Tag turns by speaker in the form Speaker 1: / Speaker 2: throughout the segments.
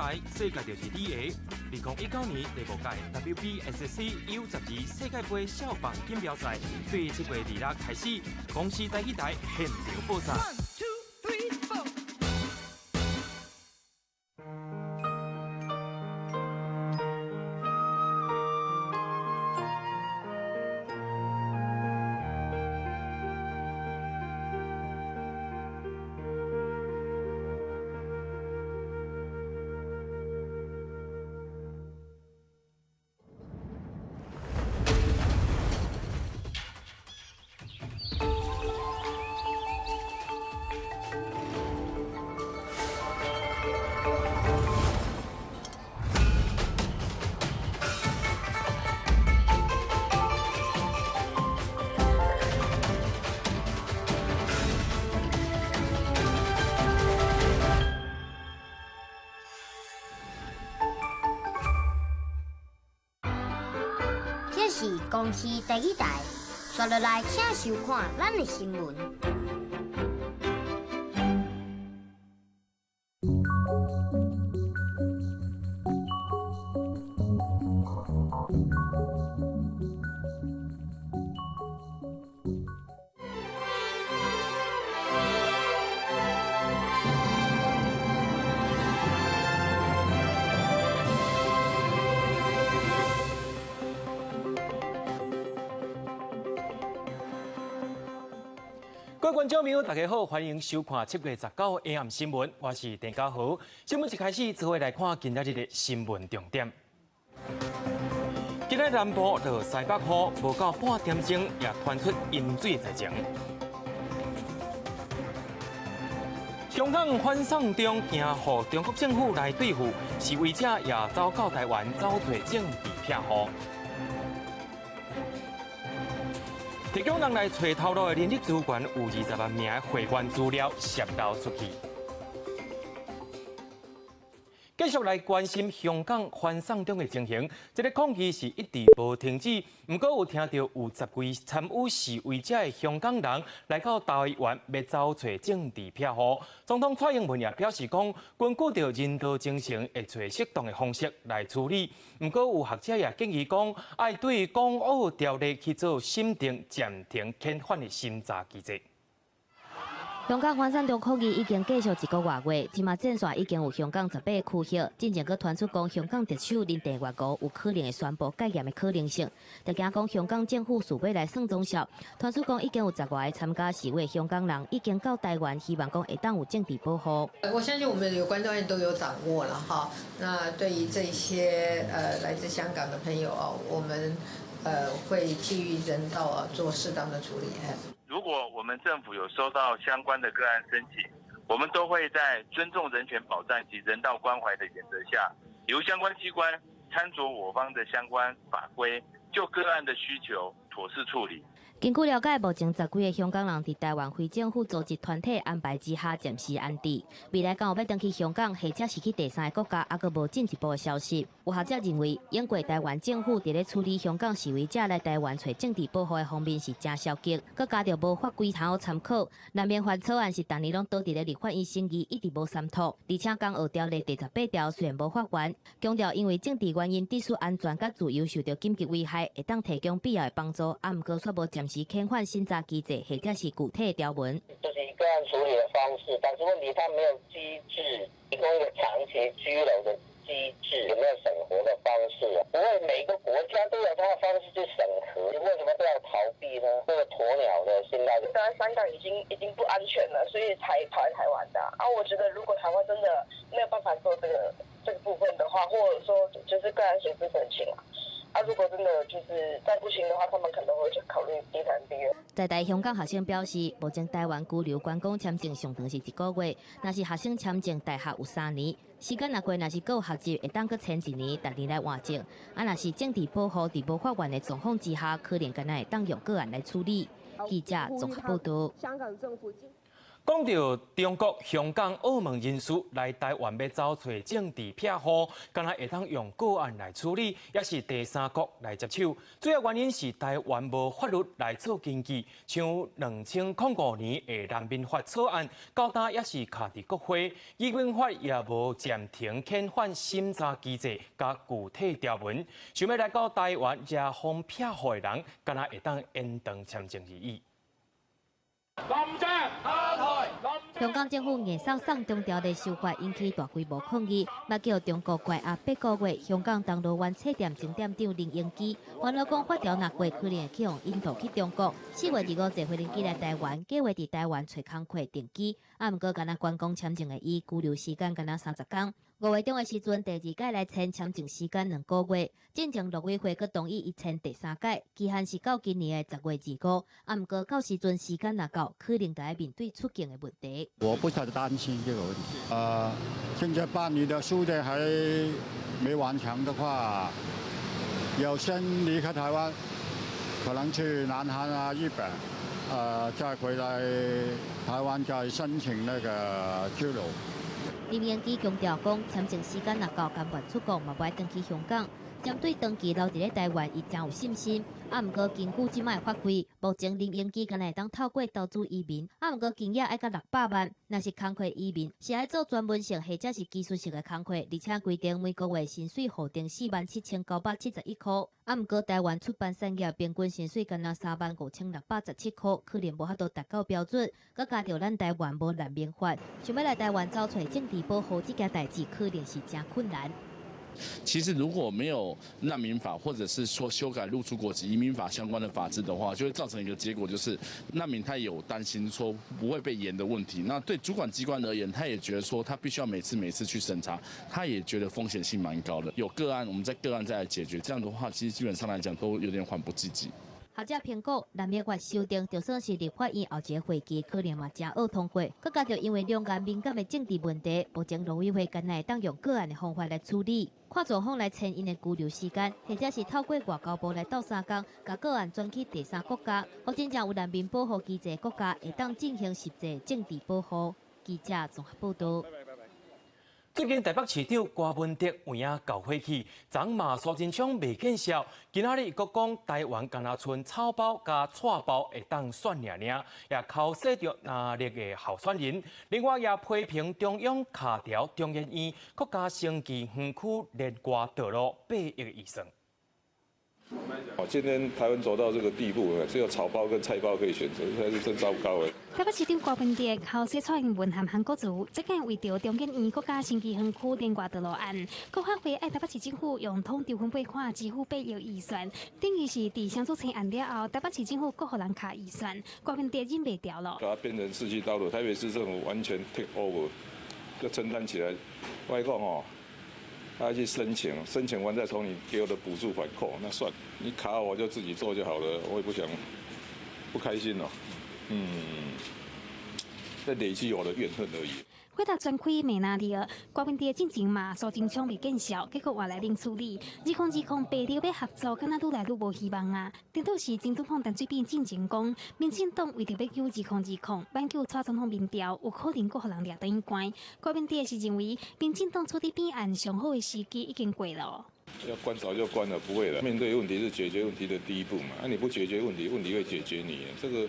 Speaker 1: 來，世界就是你的。2019年第五屆 WBSC U12世界盃少棒錦標賽，對7月26開始，公視台語台現場報送。
Speaker 2: One, two, three, four.
Speaker 3: 這是公視第一台，刷落來請收看咱的新聞。
Speaker 1: 各位觀眾朋友，大家好，歡迎收看7月19下暗新聞，我是鄭家豪。新聞一開始，做伙來看今仔日的新聞重點。今日南部落西北雨，無到半點鐘，也傳出淹水災情。香港反送中，驚予中國政府來對付，示威者也走到台灣走揣政治庇護。提供人來揣頭路的人力資源有20萬名的會員資料洩露出去。繼續來關心香港反送中的情形，這個抗議是一直無停止。毋過有聽著有10位參與示威者的香港人來到台灣，欲走揣政治庇護。總統蔡英文也表示講，根據著人道精神，會揣適當的方式來處理。毋過有學者也建議講，愛對港澳條例去做審定、暫停遣返的審查機制。
Speaker 4: 香港反送中抗議已經繼續一個外月，這馬戰線已經有香港18個區域，進前閣傳出講香港特首林鄭月娥有可能會宣布戒嚴的可能性，就驚講香港政府勢欲來算總數，傳出講已經有10外個參加示威香港人已經到台灣，希望講會當有政治保護。
Speaker 5: 我相信我們有關專員都有掌握了哈。那對於這些來自香港的朋友啊，我們會基於人道啊做適當的處理。
Speaker 6: 如果我們政府有收到相關的個案申請，我們都會在尊重人權保障及人道關懷的原則下，由相關機關參酌我方的相關法規，就個案的需求妥善處理。
Speaker 4: 根據了解，目前10幾个香港人佇台灣非政府組織團體安排之下暫時安置。未來敢有欲轉去香港，或者是去第三个國家，猶閣無進一步的消息。有學者認為，英國台灣政府佇咧處理香港示威者來台灣揣政治保護的方面是誠消極，閣加著無法規通好參考。難民法草案是逐年攏倒佇咧立法院審議，一直無三妥。而且港澳條例第18條雖然無法源，強調因為政治原因、秩序安全佮自由受著緊急危害，會當提供必要的幫助，啊，毋過卻無暫時遣返審查機制，或者是具體的條文。
Speaker 7: 這是個案處理的方式，但是問題，他沒有機制提供一個長期居留的機制，有沒有審核的方式？不會每個國家都有他的方式去審核，你為什麼都要逃避呢？這個鴕鳥的心態。
Speaker 8: 在香港已經不安全了，所以才跑來台灣的。啊，我覺得如果台灣真的沒有辦法做這個部分的話，或者說就是個案隨時申請啊。啊，如果真的就是再不行的話，他們可能會去考慮第三地。
Speaker 4: 在台香港學生表示，目前台灣居留觀光簽證上長是一個月，若是學生簽證大學有3年，時間若過，若是閣有學習，會當閣簽一年，逐年來換證。啊，若是政治保護佇無法源的狀況之下，可能敢若會當用個案來處理。記者綜合報道。
Speaker 8: 香港政府。
Speaker 1: 講到中國、香港、澳門人士來台灣欲走揣政治庇護，敢若會當用個案來處理，抑是第三國來接手。主要原因是台灣無法律來做根據，像2005年的難民法草案，到今猶是卡佇國會，移民法也無暫停遣返審查機制佮具體條文。想欲來到台灣惹風庇護的人，敢若會當延長簽證而已。
Speaker 4: 香港政府硬送送中條例修法引起大規模抗議，嘛叫中國關押八個月。香港銅鑼灣書店前店長林榮基，煩惱講法條若過可能會去予引渡去中國。4月25坐飛機來台灣，計劃佇台灣揣工課定居。啊，毋過干焦觀光簽證的伊，居留時間干焦30工。5月中的時陣，第二擺來簽簽證時間2個月。進前陸委會閣同意伊簽第三擺，期限是到今年的10月25。啊，毋過到時陣時間若到，可能就愛面對出境的問題。
Speaker 2: 我不太擔心這個問題。現在辦理的書的還沒完成的話，要先離開台灣，可能去南韓啊、日本，再回來台灣再申請那個居留。
Speaker 4: 林榮基強調講，簽證時間若到，甘願出國嘛，無愛轉去香港。針對長期留佇咧台灣，伊誠有信心。啊，毋過根據這擺的法規，目前林榮基敢若會當透過投資移民。啊，毋過金額愛到600萬。若是工課移民，是愛做專門性或者是技術性的工課，而且規定每個月薪水予定47,971箍。啊，毋過台灣出版產業平均薪水干焦35,617箍，可能無法度達到標準。閣加著咱台灣無難民法，想欲來台灣走揣政治保護這件代誌，可能是誠困難。
Speaker 9: 其實如果沒有難民法，或者是說修改入出國及移民法相關的法制的話，就會造成一個結果，就是難民他有擔心說不會被延的問題。那對主管機關而言，他也覺得說他必須要每次每次去審查，他也覺得風險性蠻高的。有個案，我們在個案再來解決，這樣的話，其實基本上來講都有點緩不濟急。
Speaker 4: 學者評估，難民法修訂，就算是立法院後一個會期，可能嘛誠惡通過。閣加著因為兩岸敏感的政治問題，目前陸委會干焦會當用個案的方法來處理，看狀況來簽𪜶的居留時間，或者是透過外交部來鬥相共，共個案轉去第三國家，予真正有難民保護機制的國家，會當進行實際政治保護。記者綜合報道。
Speaker 1: 最近台北市長柯文哲有影厚火氣，昨罵蘇貞昌袂見笑，今仔日閣講台灣干焦賰草包佮蔡包會當選爾爾，也剾洗著藍綠的候選人。另外也批評中央敲掉中研院閣加生技園區連掛道路8億預算。
Speaker 10: 哦，今天台灣走到這個地步，只有草包跟菜包可以選擇，這才是真糟糕誒。
Speaker 11: 台北市長柯文哲剾洗蔡英文和韓國瑜，這間為著中研院閣加生技園區連掛道路案，閣發揮愛台北市政府用統籌分配款支付8億預算，等於是佇雙主青案了後，台北市政府閣予人卡預算，柯文哲忍袂牢囉。
Speaker 10: 把它變成市區道路，台北市政府完全 take over，就承擔起來。我講哦。他去申請，申請完再從你給我的補助款扣，那算你卡我就自己做就好了，我也不想不開心咯，在累積我的怨恨而已。
Speaker 11: 火力全開罵藍綠，柯文哲進前罵蘇貞昌袂見笑，結果換來冷處理。2020八六欲合作，敢若愈來愈無希望啊！顛倒是前總統陳水扁進前講，民進黨為著欲救2020，挽救蔡總統民調，有可能閣予人掠轉去關。柯文哲是認為，民進黨處理扁案上好的時機已經過了。
Speaker 10: 要關早就關了，不會了。面對問題是解決問題的第一步嘛。啊，你不解決問題，問題會解決你。這個。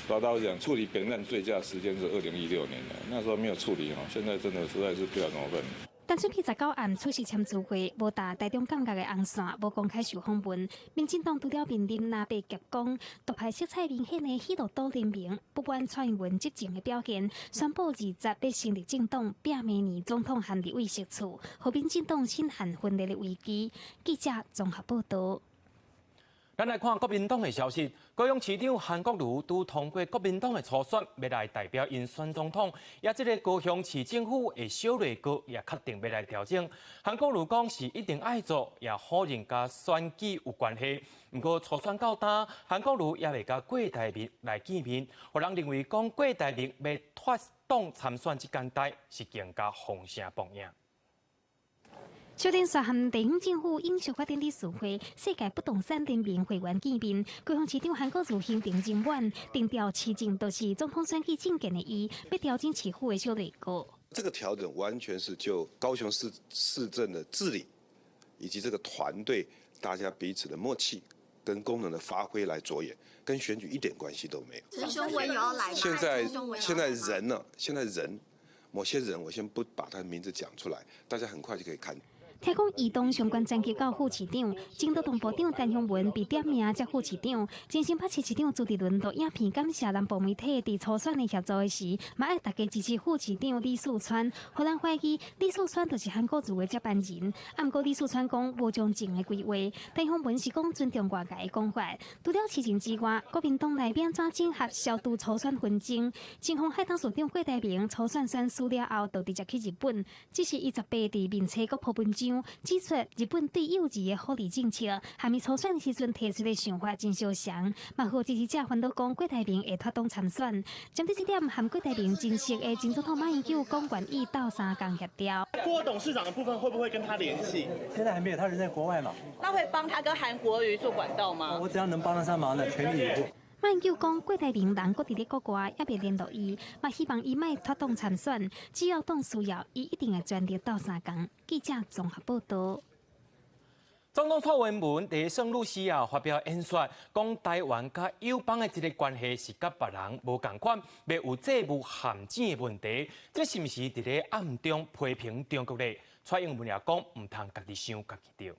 Speaker 10: 老道講，處理扁案最佳時間是2016年的，那時候沒有處理哦，現在真的實在是不知道怎麼辦。
Speaker 11: 陳水扁19案出席簽字會，無踏台中感覺的紅線，無公開受訪問。民進黨除了面臨藍白夾攻，獨派色彩明顯的喜樂黨聯盟，不滿蔡英文執政的表現，宣布二十欲成立政黨，拼明年總統和立委席次，予民進黨深陷分裂的危機。記者綜合報道。
Speaker 1: 咱來看國民黨的消息，高雄市長韓國瑜拄通過國民黨的初選，欲來代表𪜶選總統。也這個高雄市政府的小內閣也確定欲來調整。韓國瑜講是一定愛做，也否認佮選舉有關係。毋過初選到今，韓國瑜猶未佮郭台銘來見面，予人認為講郭台銘欲脫黨參選這件代誌是更加風聲磅影。
Speaker 11: 小電煞和地方政府永續發展理事會、世界不動產聯盟會員見面，高雄市長韓國瑜行程真滿，定調市政就是總統選舉政見的伊，欲調整市府的小內閣。
Speaker 12: 這個調整完全是就高雄市市政的治理，以及這個團隊大家彼此的默契跟功能的發揮來着眼，跟選舉一點關係都沒有。
Speaker 13: 陳雄文有要來嗎？
Speaker 12: 現在人呢？現在人，某些人，我先不把他的名字講出來，大家很快就可以看。
Speaker 11: 聽講移動相關層級到副市長，前勞動部長陳雄文被點名接副市長，前新北市市長朱立倫錄影片感謝南部媒體佇初選的協助的時，嘛愛大家支持副市長李四川，予人懷疑李四川就是韓國瑜的接班人。啊，毋過李四川講無將前的規劃，陳雄文是講尊重外界的講法。除了市政之外，國民黨內面怎整合消除初選紛爭？前鴻海董事長郭台銘初選選輸了後，就直接去日本，只是伊18佇面冊閣鋪文章。指出日本對幼兒的福利政策，和伊初選時陣提出的想法真相像，嘛予支持者煩惱講郭台銘會脫黨參選。針對這點，和郭台銘真熟的前總統馬英九講願意鬥相共協調。
Speaker 14: 郭董事長的部分會不會跟他聯繫？
Speaker 15: 現在還沒有，他人在國外嘛。
Speaker 16: 那會幫他跟韓國瑜做管道嗎？
Speaker 15: 我只要能幫得上忙的，全力以赴。
Speaker 11: 馬英九講郭台銘人閣佇咧國外，猶未聯絡伊，嘛希望伊莫脫黨參選，只要黨需要，伊一定會全力鬥相共。記者綜合報道。
Speaker 1: 總統蔡英文佇聖露西亞發表演說，講台灣佮友邦的這個關係是佮別人無仝款，袂有債務陷阱的問題。這是毋是佇咧暗中批評中國咧？蔡英文也講，毋通家己想家己著。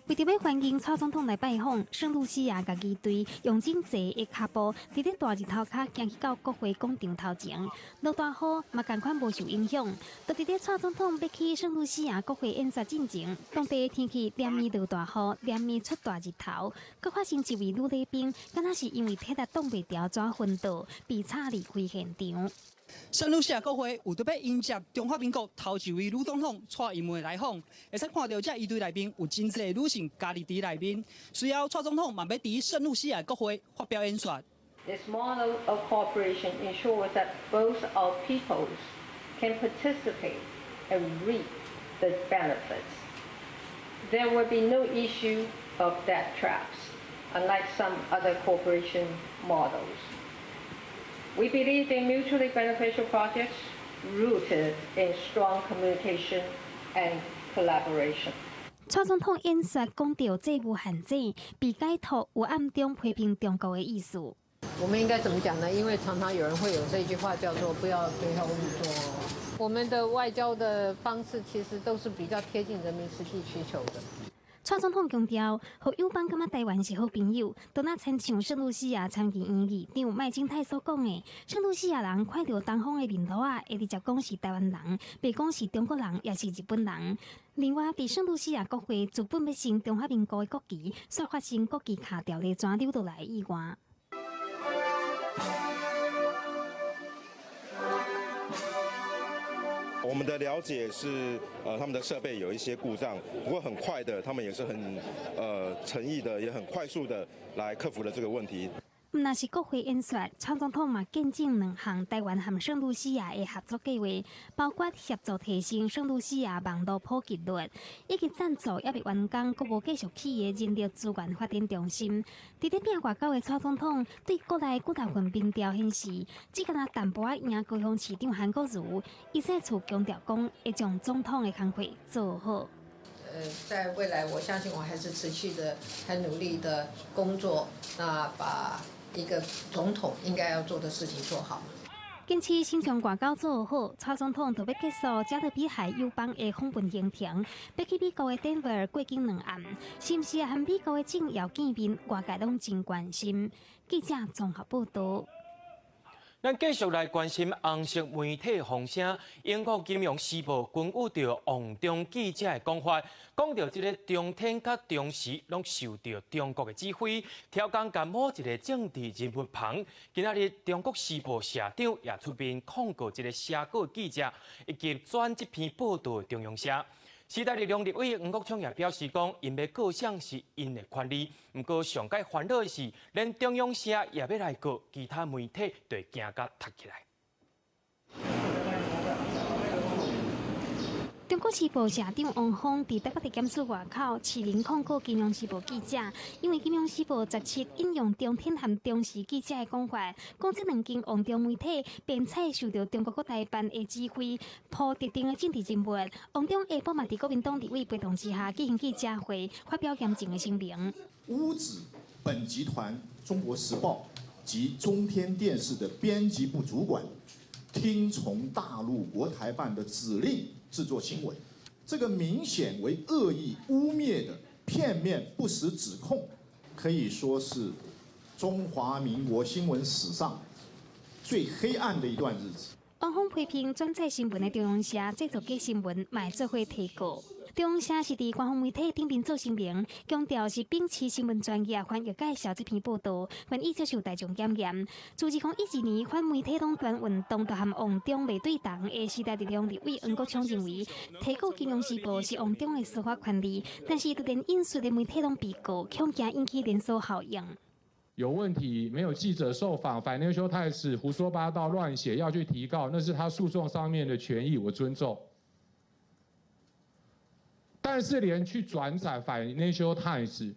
Speaker 11: 為著欲歡迎蔡總統來拜訪，聖露西亞家己隊用真濟的跤步，佇咧大日頭跤行去到國會廣場頭前，落大雨嘛仝款無受影響。就佇咧蔡總統欲去聖露西亞國會演說進前，當地的天氣連暝落大雨，連暝出大日頭，閣發生一位女禮賓，敢若是因為體力擋袂牢，怎昏倒，被插離開現場。
Speaker 17: 聖露西亞國會有著欲迎接中華民國頭一位女總統蔡英文來訪，會使看著這儀隊內面有真濟女性加入佇內面。隨後蔡總統嘛欲佇聖露西亞國會發表演說。
Speaker 5: This model of cooperation ensures that both our peoples can participate and reap the benefits. There will be no issue of debt traps, unlike some other cooperation models. We believe in mutually beneficial projects rooted in strong communication and collaboration.
Speaker 11: 蔡總統演說講著債務陷阱，被解讀有暗中批評中國的意思。
Speaker 5: 我們應該怎麼講呢？因為常常有人會有這句話叫做“不要對號入座”。我們的外交的方式其實都是比較貼近人民實際需求的。
Speaker 11: 蔡總統強調，予友邦感覺台灣是好朋友，就若親像聖露西亞參議院議長麥金泰所講的，聖露西亞人看著東方的面爐仔，會直接講是台灣人，袂講是中國人，抑是日本人。另外，佇聖露西亞國會資本欲升中華民國的國旗，煞發生國旗跤掉咧紙溜落來的意外。
Speaker 18: 我們的了解是，他們的設備有一些故障，不過很快的，他們也是很，誠意的，也很快速的來克服了這個問題。
Speaker 11: 毋但是國會演說，蔡總統嘛見證兩項台灣和聖露西亞的合作計劃，包括協助提升聖露西亞網路普及率，以及贊助猶未完工、閣無繼續起的人力資源發展中心。佇咧拼外交的蔡總統對國內幾大份民調顯示，只敢若淡薄仔贏高雄市長韓國瑜，伊再次強調講，會將總統的工課做好。
Speaker 5: 在未來，我相信我還是持續的、很努力的工作，那把一個總統應該要做的事情做好。
Speaker 11: 堅持形象外交做好，蔡總統就欲結束加勒比海友邦的訪問行程，欲去美國的丹佛過境兩岸，是毋是和美國的政要見面？外界攏真關心。記者綜合報道。
Speaker 1: 咱繼續來關心紅色媒體風聲。英國金融時報根據著旺中記者的講法，講著這个中天佮中時攏受著中國的指揮，刁工共某一个政治人物捧。今仔日中國時報社長也出面控告這个寫稿記者，以及轉這篇報道的中央社。時代力量立委黃國昌也表示講，𪜶欲告誰是𪜶的權利。毋過上蓋煩惱的是，連中央社也欲來告，其他媒體就會驚甲踢起來。
Speaker 11: 國時報社長王峰佇台北地檢署外口，持靈控告《金融時報》記者，因為《金融時報》17引用中天和中時記者的講法，講這兩間旺中媒體編採受著中國國台辦的指揮，鋪特定的政治人物。王中下晡嘛佇國民黨立委陪同之下舉行記者會，發表嚴正的聲明。
Speaker 13: 誣指本集團《中國時報》及中天電視的編輯部主管聽從大陸國台辦的指令製作新聞，這個明顯為惡意污衊的片面不實指控，可以說是中華民國新聞史上最黑暗的一段日子。
Speaker 11: 王峰批評轉載新聞的中央社製作假新聞，嘛會做伙提告。中央社是佇官方媒體頂面做聲明，強調是秉持新聞專業翻譯介紹這篇報道，願意接受大眾檢驗。自2012年反媒體壟斷運動，就和旺中袂對同的時代力量立委黃國昌認為，提告《金融時報》是旺中的司法權利，但是就連引述的媒體攏被告，恐驚引起連鎖效應。
Speaker 19: 有問題，沒有記者受訪，Financial Times 胡說八道亂寫，要去提告，那是他訴訟上面的權益，我尊重。但是連去轉載 Financial Times，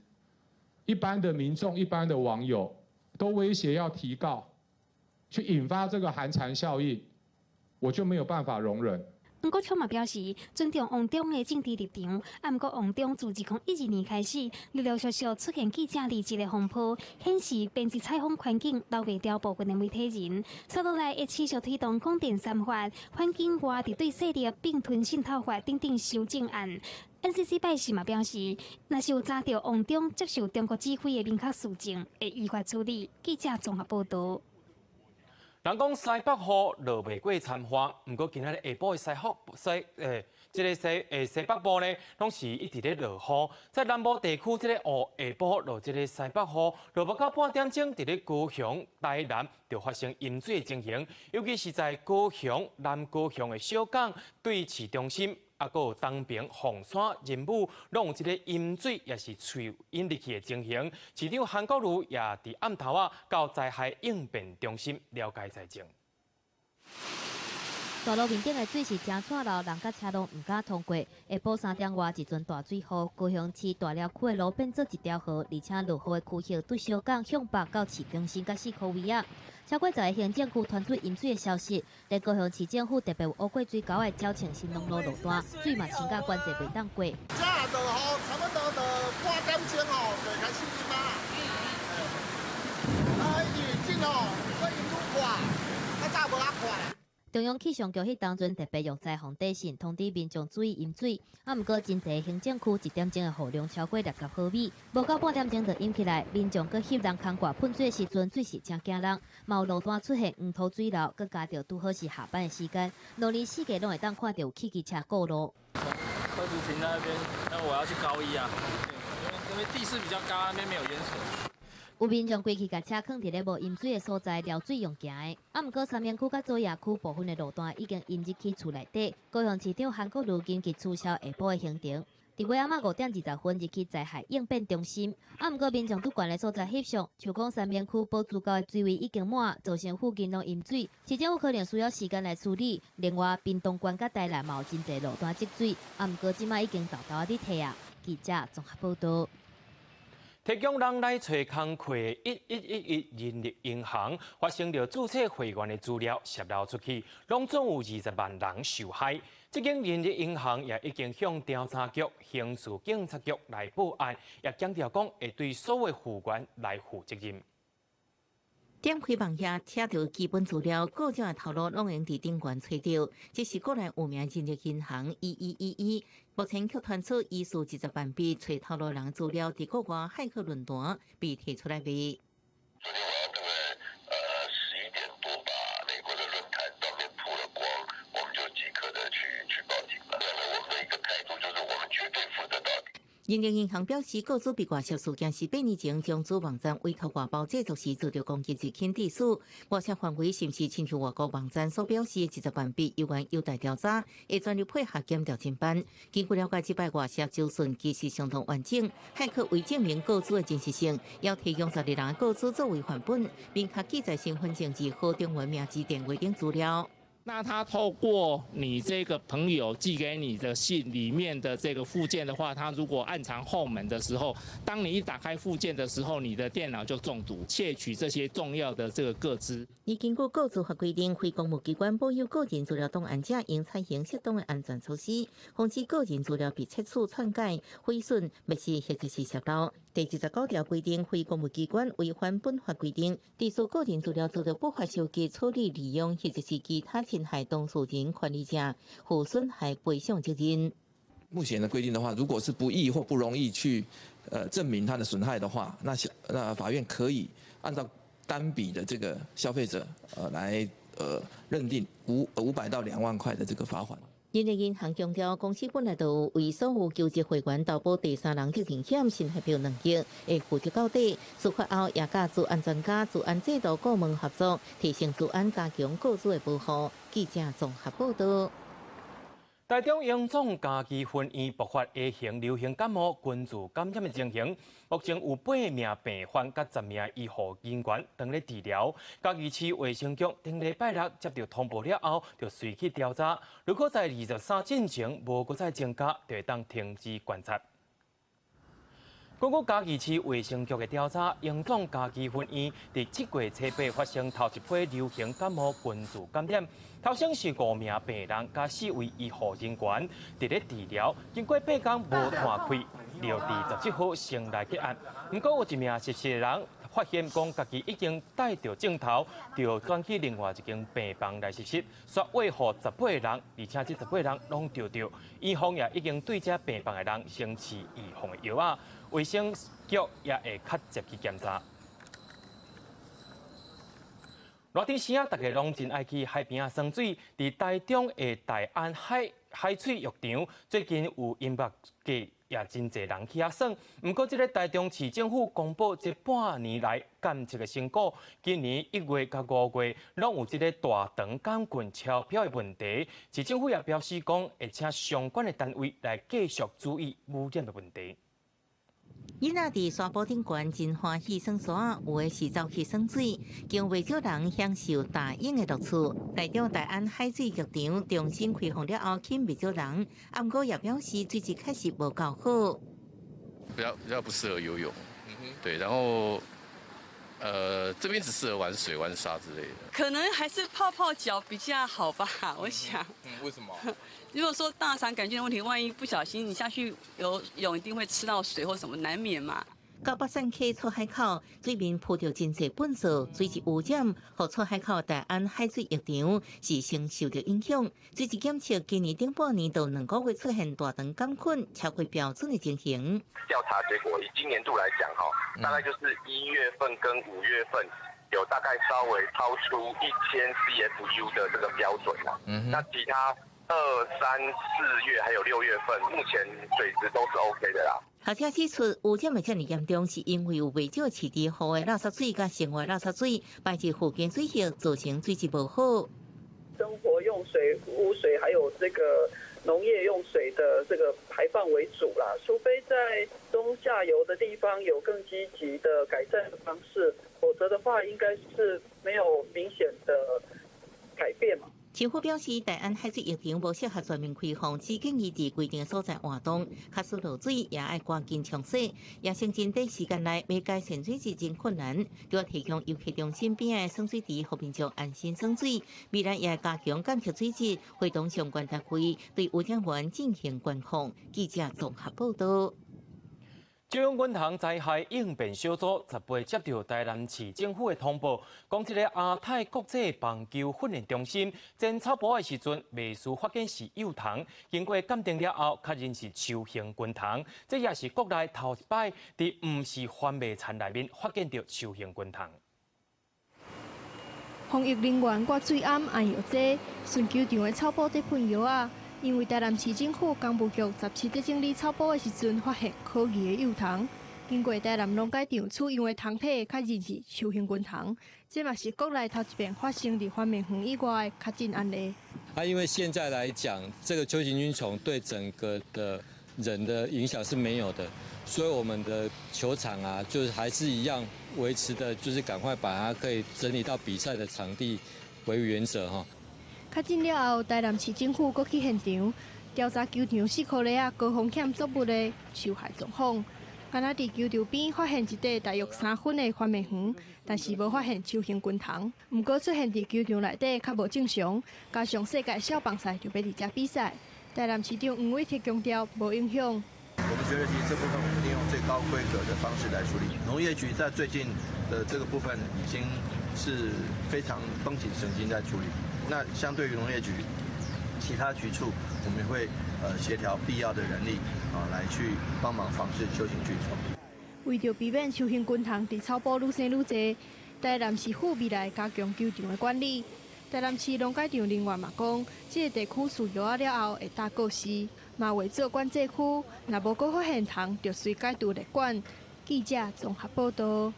Speaker 19: 一般的民眾、一般的網友都威脅要提告，去引發這個寒蟬效應，我就沒有辦法容忍。
Speaker 11: 黃國昌嘛表示尊重旺中的政治立場，啊，毋過旺中自2012年開始，陸陸續續出現記者離職的風波，顯示編輯採訪環境留袂牢部分的媒體人。接落來會持續推動廣電三法、反境外敵對勢力併吞滲透法等等修正案。NCC 拜四嘛表示，若是有查著旺中接受中國指揮的明確事證，會依法處理。記者綜合報導。
Speaker 1: 人講西北雨落袂過田花，毋過今仔日下晡的西北西欸，這个西北部呢，攏是一直咧落雨。在南部地區，這个下晡落這个西北雨，落無到半點鐘，佇咧高雄、台南就發生淹水的情形，尤其是在高雄、南高雄的小港對市中心，啊，閣有東平、鳳山、仁武，攏有這个淹水，也是水淹入去的情形。市長韓國瑜也佇暗頭仔到災害應變中心了解災情。
Speaker 4: 大路面頂的水是誠掣流，人佮車攏毋敢通過。下晡3點外，一陣大水雨，高雄市大寮區的路變做一條河，而且落雨的區域對小港向北到市中心佮四箍圍仔。超過10个行政區傳出淹水的消息，佇高雄市政府特別有烏過水溝的鳥銃新農路路段，水嘛深甲關節袂當過。
Speaker 20: 這落雨差不多就半點鐘吼，就開始淹啊。啊，因為這吼，會淹愈快，較早無遐快。
Speaker 4: 中央氣象局彼當陣特別用災防短信通知民眾注意淹水，啊，毋過真濟行政區一點鐘的雨量超過60毫米，無到半點鐘就淹起來，民眾閣翕人空掛噴水的時陣，水勢誠驚人，嘛有路段出現黃土水流，閣加著拄好是下班的時間，路裡四界攏會當看著有汽機車過路。
Speaker 21: 車子停在那邊，那我要去高一啊，因為地勢比較高，那邊沒有淹水。
Speaker 4: 有民眾規氣共車囥佇咧無淹水的所在，撩水用行的。啊，毋過三民區佮左營區部分的路段已經淹入去厝內底。高雄市長韓國瑜緊急取消下晡的行程。佇尾暗仔5點20分入去災害應變中心。啊，毋過民眾佇懸的所在翕相，像講三民區寶珠溝的水位已經滿，造成附近攏淹水。市政府可能需要時間來處理。另外，屏東縣佮台南嘛有真濟路段積水。啊，毋過這擺已經沓沓仔佇退啊。記者綜合報導。
Speaker 1: 提供人來揣工課1111人力銀行發生著註冊會員的資料洩露出去，攏總有20萬人受害。這間人力銀行也已經向調查局、刑事警察局來報案，也強調講會對所有會員來負責任。
Speaker 22: 點開網頁，查著基本資料，各種的頭路攏會佇頂懸揣著。這是國內有名人力銀行1111，目前卻傳出疑似20萬筆揣頭路人資料，佇國外駭客論壇被提出來賣。
Speaker 7: 昨天晚上大概11點多吧，美國的論壇上面曝了光，我們就即刻的去報警了。我們的一個態度就是，我們絕對負責到底。
Speaker 22: 人力銀行表示，個資被外泄事件是8年前將主網站委託外包製作時遭著攻擊入侵致死。外泄範圍是毋是親像外國網站所表示的20萬筆，猶原有待調查，會全力配合檢調偵辦。根據了解，這擺外泄資訊其實相當完整，駭客為證明個資的真實性，要提供12人的個資作為範本，明確記載身份證字號、中文名字、電話等資料。
Speaker 3: 那他透過你這個朋友寄給你的信裡面的這個附件的話，他如果暗藏後門的時候，當你一打開附件的時候，你的電腦就中毒，竊取這些重要的這個個資。
Speaker 22: 而根據個資法規定，非公務機關保有個人資料檔案者，應採行適當的安全措施，防止個人資料被竊取、篡改、毀損、滅失或者是洩露。第29條規定，非公務機關違反本法規定，佇私個人資料遭到不法收集、處理、利用，或者是其他侵害當事人權利者，負損害賠償責任。
Speaker 6: 目前的規定的話，如果是不易或不容易去，證明他的損害的話，那法院可以按照單筆的這個消費者，來，認定500到2萬塊的這個罰款。
Speaker 22: 人力銀行強調，公司本來就有為所有求職會員投保第三人責任險，新台幣2億，會負責到底。事發後也佮資安專家、資安制度顧問合作，提升資安加強個資的保護。記者綜合報道。
Speaker 1: 台中榮總家己分院爆發 A 型流行感冒群聚感染的情形，目前有8名病患佮10名醫護人員當咧治療。嘉義市衛生局頂禮拜六接到通報了後，就隨去調查。如果在23進前無閣再增加，就會當停止觀察。根據嘉義市衛生局的調查，榮總嘉義分院佇7月初8發生頭一批流行感冒群聚感染，頭先是5名病人佮4位醫護人員佇咧治療，經過8工無斷氣，就佇17號先來結案。毋過有一名實習的人發現講，家己已經帶著鏡頭，就轉去另外一間病房來實習，煞餵予18個人，而且這18個人攏著著，院方也已經對這病房的人先試預防的藥仔。衛生局也會較捷去檢查。熱天時啊，大家攏真愛去海邊仔耍水。佇台中的大安海海水浴場，最近有音樂節，也真濟人去遐耍。毋過，這个台中市政府公布這半年來監測的成果，今年1月佮5月攏有這个大腸桿菌超標的問題。市政府也表示講，會請相關的單位來繼續注意污染的問題。
Speaker 22: 囡仔佇沙坡頂懸真歡喜耍沙，有的是走去耍水，更袂少人享受打泳的樂趣。台中大安海水浴場重新開放了後，吸引袂少人，毋過也表示水質確實無夠好，
Speaker 23: 比較不適合游泳，對，然後，這邊只適合玩水、玩沙之類的。
Speaker 24: 可能還是泡泡腳比較好吧，我想。
Speaker 23: 嗯，為什麼？
Speaker 24: 如果說大腸桿菌的問題，萬一不小心你下去游泳，一定會吃到水或什麼，難免嘛。
Speaker 22: 到北山溪出海口，水面浮著真濟糞掃，水質污染，予出海口大安海水浴場是先受著影響。水質檢測今年頂半年到2個月出現大腸桿菌超過標準的情形。
Speaker 25: 調查結果以今年度來講，哈，大概就是1月份跟5月份有大概稍微超出1000 CFU 的這個標準啦。那其他2、3、4月還有6月份，目前水質都是 OK 的啦。
Speaker 22: 學者指出，污染會遮爾嚴重，是因為有袂少飼佇湖的垃圾水佮生活垃圾水排入附近水域，造成水質無好。
Speaker 26: 生活用水、污水還有這個農業用水的這個排放為主啦，除非在中下游的地方有更積極的改善的方式，否則的話應該是沒有明顯的改變嘛。
Speaker 22: 市府表示，大安海水浴場無適合全面開放，只建議佇規定所在活動，假使落水也愛趕緊沖洗。也承認短時間內欲改善水質真困難，就要提供遊客中心邊仔的耍水池，予民眾安心耍水。未來也會加強監測水質，會同相關單位對污染源進行管控。記者綜合報道。
Speaker 1: 中央銀行災害應變小組18接到台南市政府的通報，講這个亞太國際棒球訓練中心剪草埔的時陣，未事發現是幼蟲，經過鑑定了後，確認是秋行軍蟲，這也是國內頭一擺佇毋是販賣田內面發現著秋行軍蟲。
Speaker 27: 防疫人員掛水頷按藥劑，巡球場的草埔佇噴藥仔。因為台南市政府工務局17佇整理草埔的時陣，發現可疑的幼蟲。經過台南農改場取樣的蟲體，確認是秋行軍蟲。這嘛是國內頭一遍發生佇販賣園以外的確診案例。
Speaker 28: 啊，因為現在來講，這個秋行軍蟲對整個的人的影響是沒有的，所以我們的球場啊，就是還是一樣維持的，就是趕快把它可以整理到比賽的場地為原則哈。
Speaker 27: 確診了後，台南市政府閣去現場調查球場四箍犁仔高風險作物的受害狀況。敢若佇球場邊發現一塊大約3分的番麥園，但是無發現秋形昆蟲。毋過出現佇球場內底較無正常，加上世界少棒賽就欲佇遮比賽，台南市長黃偉哲強調無影響。
Speaker 2: 我們覺得其實這部分我們一定用最高規格的方式來處理。農業局在最近的這個部分已經是非常繃緊神經在處理。那相對於農業局，其他局處我們會協調必要的人力啊，來去幫忙防治秋行菌蟲。
Speaker 27: 為著避免秋行菌蟲佇草埔愈生愈濟，台南市府未來加強球場的管理。台南市農改場人員嘛講，這個地區施藥仔了後會打告示，嘛劃做管制區，若無閣發現蟲，就隨解除列管。記者綜合報道。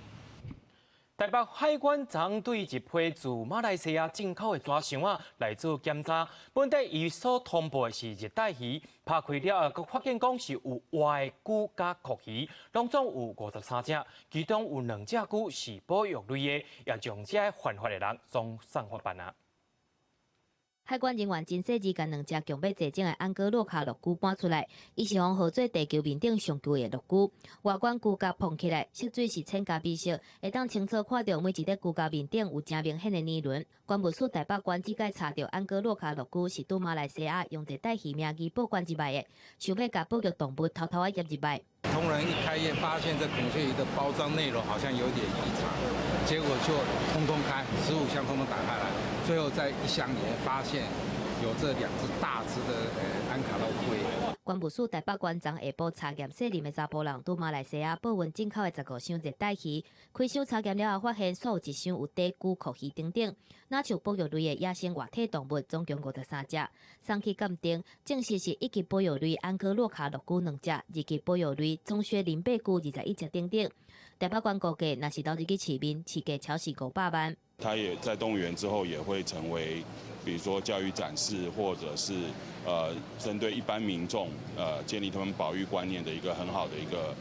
Speaker 1: 台北海關昨對一批自馬來西亞進口的紙箱仔來做檢查，本底伊所通報的是熱帶魚，拍開了後，閣發現講是有活的龜佮蛞蝓，攏總有53隻，其中有兩隻龜是保育類的，也將這犯法的人送送法辦啊。
Speaker 4: 海關人員真細緻，共兩隻強欲絕種的安哥洛卡陸龜搬出來，伊是予號做地球面頂上舊的陸龜。外觀龜鉸膨起來，色水是淺咖啡色，會當清楚看著每一塊龜鉸面頂有誠明顯的年輪。關務署台北關這擺查著安哥洛卡陸龜是佇馬來西亞用熱帶魚名義報關入來的，想欲共保育動物偷偷仔醃入來。
Speaker 8: 同仁一開驗，發現這孔雀魚的包裝內容好像有點異常，結果就通通開，15箱通通打開來，最後在一箱裡面發現有這兩隻大隻的安卡洛龜。
Speaker 4: 關務署台北關昨下晡查驗細林的查埔人，佇馬來西亞報運進口的15箱熱帶魚，開箱查驗了後，發現煞有一箱有底龜、蛞蝓等等，若像保育類的野生活體動物，總共53隻。送去鑑定，證實是一級保育類安哥洛卡陸龜兩隻，二級保育類棕靴鱗背龜21隻等等。台北關估計，若是投入去市面，市價超過500萬。
Speaker 9: 它也在動物園之後，也會成為，比如說教育展示，或者是針對一般民眾，建立他們保育觀念的一個很好的一個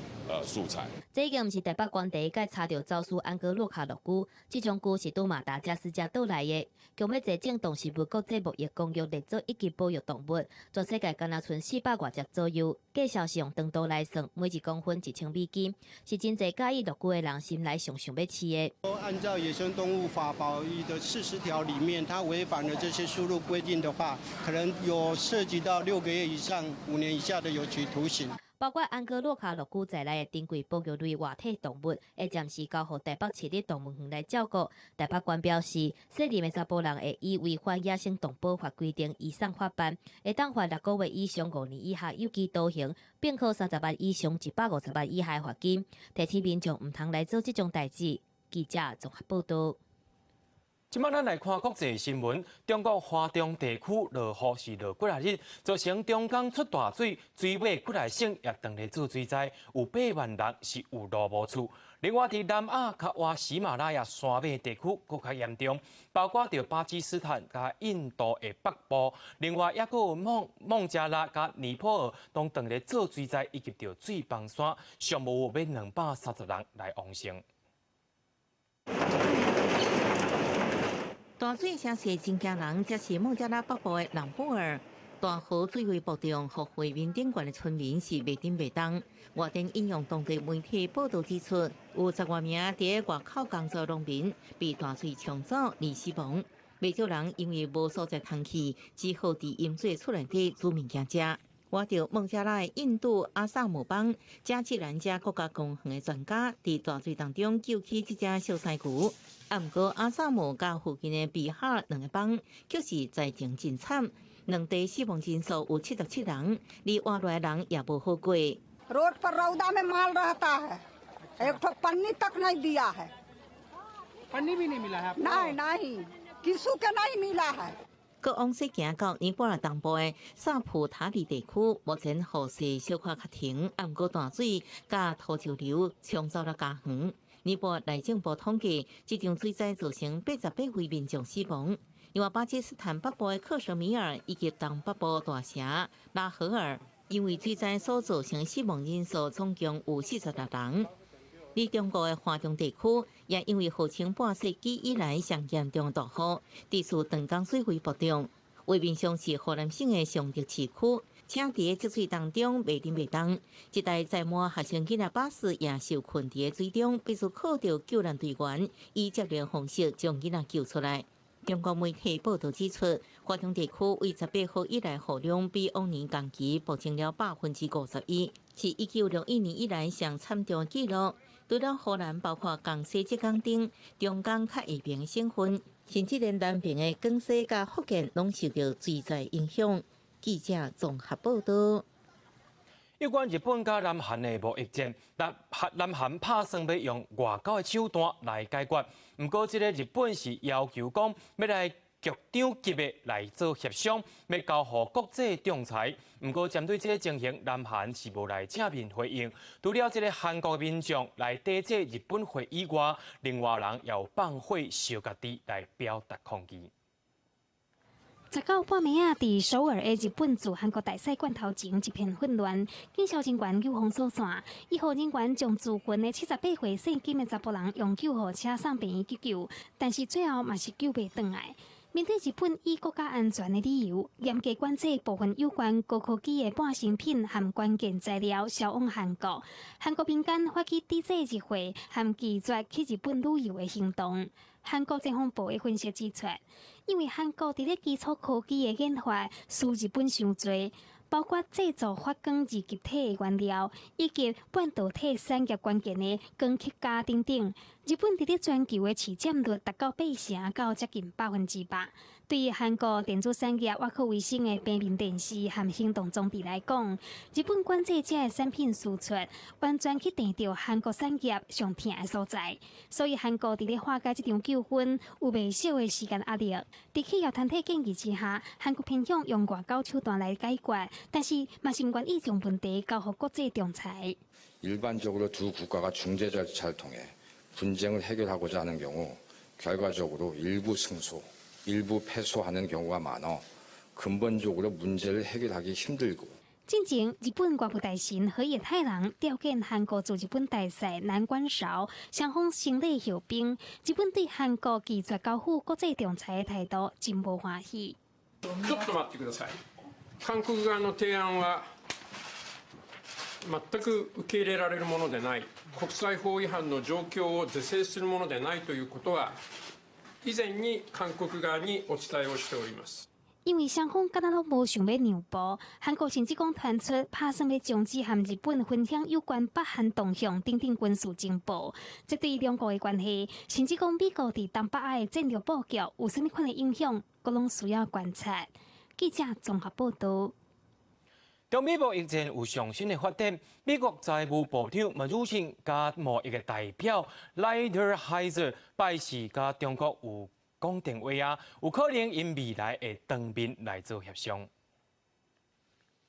Speaker 9: 素材。
Speaker 4: 這已經毋是台北關第一擺查著走私安哥洛卡陸龜，這種龜是佇馬達加斯加倒來的，強欲絕種動植物國際貿易公約列做一級保育動物，全世界干焦賰400外隻左右。價數是用長度來算，每一公分1000美金，是真濟佮意陸龜的人心內上想欲飼的。
Speaker 10: 按照野生動物法保育的40條裡面，它違反了這些輸入規定的話，可能有涉及到6個月以上5年以下的有期徒刑。
Speaker 4: 包括安哥洛卡陸龜在內的珍貴保育類活體動物，會暫時交予台北市立動物園來照顧。台北關表示，細林的查埔人會依違反野生動物保護法規定，移送法辦，會當罰6個月以上5年以下有期徒刑，併科30萬以上150萬以下罰金。提醒民眾毋通來做這種代誌。記者綜合報道。
Speaker 1: 這擺咱來看國際新聞，中國華中地區落雨是落幾若日，造成長江出大水，水尾幾若省也當咧做水災，有8萬人是有路無厝。另外，佇南亞佮倚喜馬拉雅山脈地區閣較嚴重，包括著巴基斯坦佮印度的北部，另外猶閣有孟加拉佮尼泊爾，攏當咧做水災以及著水崩山，上無有欲230人來往生。
Speaker 22: 大水聲勢真驚人，這是孟加拉北部的朗布爾大河水位暴漲，予河面頂懸的村民是袂振袂動。外電引用當地媒體報導指出，有10外名佇外口工作農民被大水沖走而死亡。袂少人因為無所在通去，只好佇淹水厝內底煮物件食。倚著孟加拉的印度阿薩姆邦加吉蘭加國家公園的專家，佇大水當中救起這隻小犀龜。啊，毋過阿薩姆佮附近的比哈爾兩個邦，卻是災情真慘，兩地死亡人數有77人，而活落來人也無好過。
Speaker 12: रोड पर रौदा में माल रहता है, एक ठो पन्नी तक नहीं दिया है।
Speaker 17: पन्नी भी नहीं मिला है?
Speaker 12: नहीं नहीं, किसी के नहीं मिला है。
Speaker 22: 閣往西行到尼泊爾東部的薩普塔里地區，目前雨勢小可較停，啊，毋過大水佮土石流沖走了家園。尼泊爾內政部統計，這場水災造成88位民眾死亡。另外，巴基斯坦北部的克什米爾以及東北部大城拉合爾，因為水災所造成死亡人數總共有46人。佇中國的華中地區，也因為號稱半世紀以來上嚴重的大雨，持續長江水位暴漲。畫面上是河南省的常德市區，車佇積水當中袂振袂動。一台載滿學生囡仔巴士也受困佇水中，必須靠著救難隊員以接連方式將囡仔救出來。中國媒體報道指出，華中地區為18號以來雨量比往年同期暴增了51%，是1961年以來上慘重的紀錄。除了河南，包括江西、浙江等中間較下爿的省份，甚至連南邊的廣西佮福建，攏受著水災影響。記者綜合報道。
Speaker 1: 有關日本佮南韓的貿易戰，南韓拍算欲用外交的手段來解決。毋過，這个日本是要求講欲來局長級的來做協商，欲交予國際仲裁。毋過，針對這个情形，南韓是無來正面回應。除了這个韓國民眾來抵制日本貨以外，另外人也有放火燒家己來表達抗議。
Speaker 5: 19半暝仔，佇首爾的日本駐韓國大使館頭前一片混亂，警消人員救防疏散，醫護人員將自焚的78歲姓金的查埔人用救護車送病院急救，但是最後嘛是救袂轉來。面對日本以國家安全的理由，嚴格管制部分有關高科技的半成品和關鍵材料銷往韓國，韓國民間發起抵制日貨和拒絕去日本旅遊的行動。韓國國防部的分析指出，因為韓國佇咧基礎科技的研發輸日本傷濟，包括製造發光二極體的原料，以及半導體產業關鍵的光刻膠等等。日本佇咧全球的市佔率達到8成到接近100%。對於韓國電子產業抑閣為先的平面電視和行動裝置來講，日本管制這个產品輸出，完全去斷著韓國產業上疼的所在。所以韓國佇咧化解這場糾紛有袂少的時間壓力。佇企業團體建議之下，韓國偏向用外交手段來解決，但是嘛是毋願意將問題交予國際仲裁。
Speaker 11: 일반적으로 두 국가가 중재 절차를 통해 분쟁을 해결하고자 하는 경우 결과적으로 일부 승소, 일부 패소하는 경우가 많아 근본적으로 문제를 해결하기 힘들고
Speaker 5: 進前，日本外務大臣河野太郎調見韓國駐日本大使南館韶，雙方先禮後兵。日本對韓國拒絕交付國際仲裁的態度真無歡喜。
Speaker 13: ちょっと待ってください。韓国側の提案は全く受け入れられるものでない、国際法違反の状況を是正するものでないということは、以前に韓国側にお伝えをしております。
Speaker 5: 因為雙方敢若攏無想欲讓步，韓國甚至講傳出拍算欲終止和日本分享有關北韓動向等等軍事情報，這對兩國的關係，甚至講美國佇東北亞的戰略布局有啥物款的影響，閣攏需要觀察。記者綜合報道。
Speaker 1: 中美貿易戰有上新的發展，美國財務部長姆努欽佮貿易的代表萊特海澤拜四佮中國有講電話啊，有可能𪜶未來會當面來做協商。